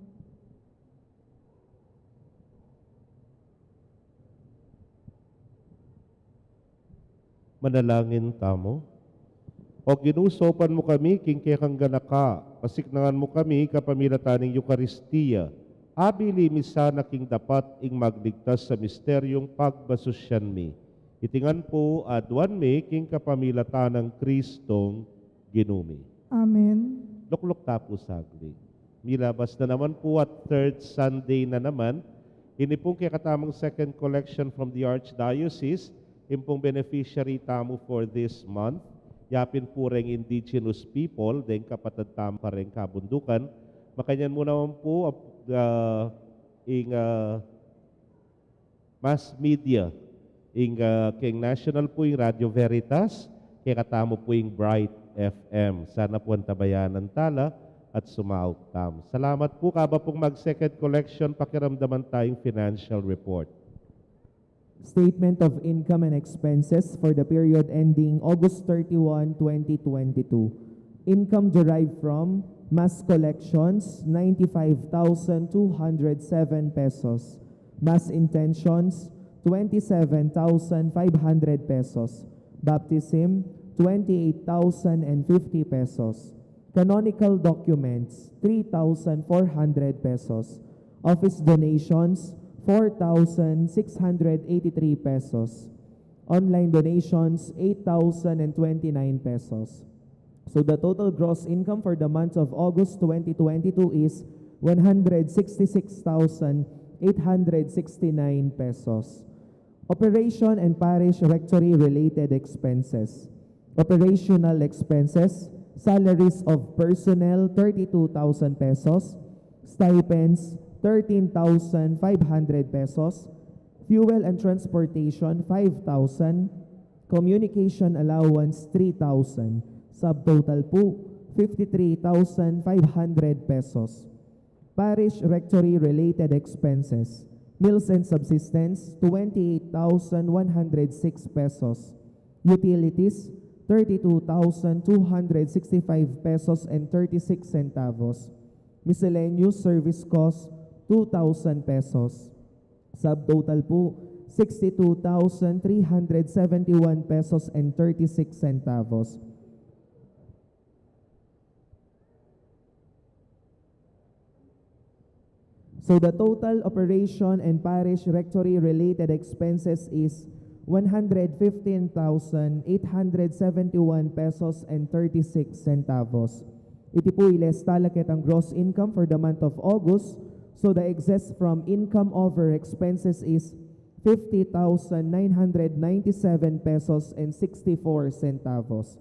Manalangin tamu. O Ginu, saupan mu kami king kekang ganaka, pasiknangan mu kami kapamilatan ning Eukaristia. Abili mi sana king dapat ing magligtas sa misteryung pagbasusyan mi. Iti ngan pu aduan mi king kapamilatan nang Kristong Ginu mi. Amen. Lukluk ta pu saglit. Milabas na naman pu at third Sunday na naman. Ini pung kekatamung second collection from the Archdiocese, ini pung beneficiary tamu for this month. Yapin pu reng indigenous people, deng kapatad tamu kareng kabundukan. Makanyan mu naman pu, ap-, ah, ing, ah, mass media, ing, ah, keng national pu ing Radio Veritas, kekatamu pu ing Bright F M. Sana pu antabayanan tala at sumaut tamu. Salamat pu. Kaba pung mag-second collection, pakiramdaman tayung financial report. Statement of income and expenses for the period ending August thirty-one, twenty twenty-two. Income derived from mass collections, ninety-five thousand two hundred seven pesos. Mass intentions, twenty-seven thousand five hundred pesos. Baptism, twenty-eight thousand and fifty pesos. Canonical documents, three thousand four hundred pesos. Office donations, four thousand six hundred eighty-three pesos. Online donations, eight thousand and twenty-nine pesos. So the total gross income for the month of August twenty twenty-two is one hundred sixty-six thousand eight hundred sixty-nine pesos. Operation and parish rectory related expenses. Operational expenses, salaries of personnel, thirty-two thousand pesos, stipends, thirteen thousand five hundred pesos, fuel and transportation, five thousand, communication allowance, three thousand, subtotal pu, fifty-three thousand five hundred pesos. Parish rectory related expenses, meals and subsistence, twenty-eight thousand one hundred six pesos. Utilities, thirty-two thousand two hundred sixty-five pesos and thirty-six centavos. Miscellaneous service cost, two thousand pesos. Subtotal pu, sixty-two thousand three hundred seventy-one pesos and thirty-six centavos. So the total operation and parish rectory related expenses is one hundred fifteen thousand eight hundred seventy-one pesos and thirty-six centavos. Iti pu i lista la ketang gross income for the month of August. So the excess from income over expenses is fifty thousand nine hundred ninety-seven pesos and sixty-four centavos.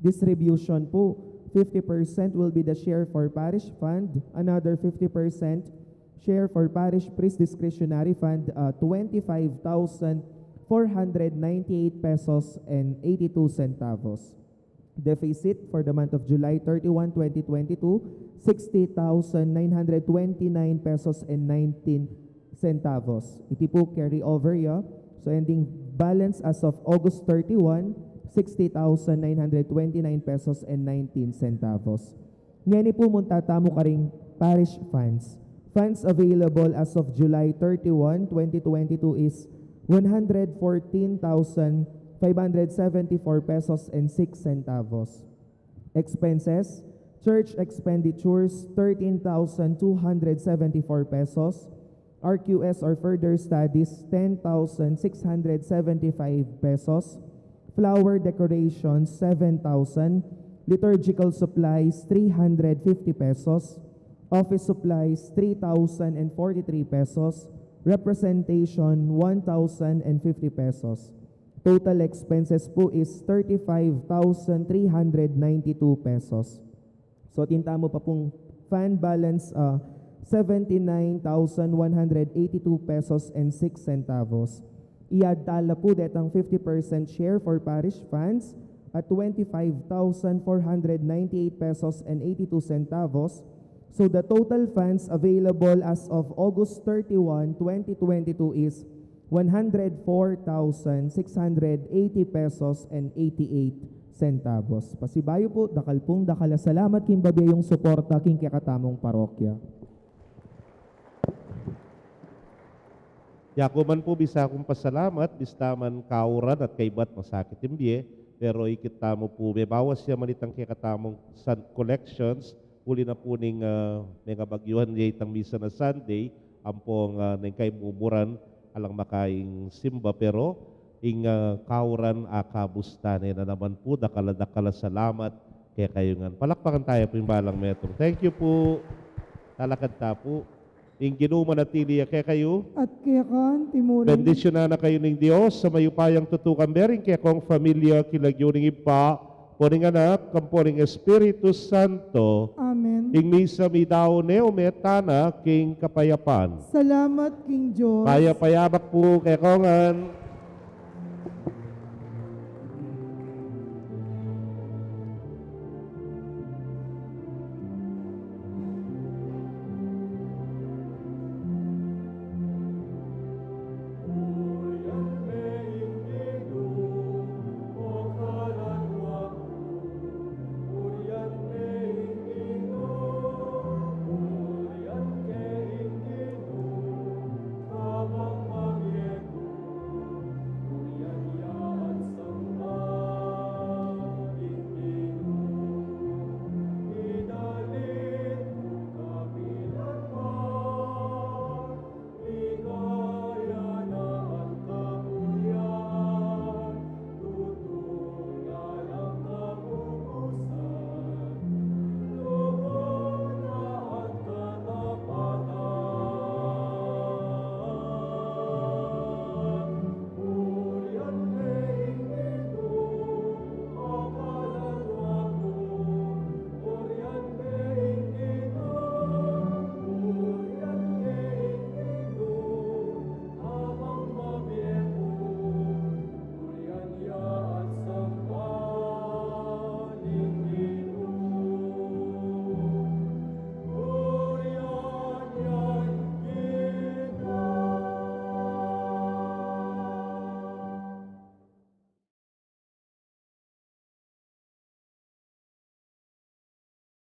Distribution pu, fifty percent will be the share for parish fund, another fifty percent share for parish priest discretionary fund, uh, twenty-five thousand four hundred ninety-eight pesos and eighty-two centavos. Deficit for the month of July thirty-one, twenty twenty-two, sixty thousand nine hundred twenty-nine pesos and nineteen centavos. Iti pu carry over ya. So ending balance as of August thirty-one, sixty thousand nine hundred twenty-nine pesos and nineteen centavos. Ngeni pu munta tamu karing parish funds. Funds available as of July thirty-one, twenty twenty-two is one hundred fourteen thousand five hundred seventy-four pesos and six centavos. Expenses, church expenditures, thirteen thousand two hundred seventy-four pesos. R Q S or further studies, ten thousand six hundred seventy-five pesos. Flower decorations, seven thousand. Liturgical supplies, three hundred fifty pesos. Office supplies, three thousand and forty-three pesos. Representation, one thousand and fifty pesos. Total expenses po is thirty-five thousand three hundred ninety-two pesos. So, atin tamu pa pung fund balance, ah, seventy-nine thousand one hundred eighty-two pesos and six centavos. I-add tala po detang fifty percent share for parish funds at twenty-five thousand four hundred ninety-eight pesos and eighty-two centavos. So, the total funds available as of August thirty-one, twenty twenty-two is one hundred four thousand six hundred eighty pesos and eighty-eight centavos. Pasibayu po, dakal pung dakal a salamat king babie yung suporta king kekatamung parokya. Yaku man pu bisa kung pasalamat, bista man kauran at kaybat masakit ing bie, pero ikit tamu pu, mebawas ya man itang kekatamung san-, collections, uli na pu ning, ah, mengabagyuhan ya itang misa na Sunday, ampong, ah, neng kaimumuran, alang makaing simba, pero ing, ah, kauran akabus ta ne. Na naman pu, dakal a dakal a salamat kekayu ngan. Palakpakan taya pu ing balang metung. Thank you pu. Talakad ta pu. Ing Ginu manatili ya kekayu. At keka naman. Bendisyunan na kayu ning Dios a mayupayang tutukan, bering kekong familia, king lagyu ning Ibpa, ampo ning Anak, ampo ning Espiritu Santo. Amen. Ing misa meyari ne, ume tana king kapayapan. Salamat king Dios. Payap a yabak pu kekayu ngan.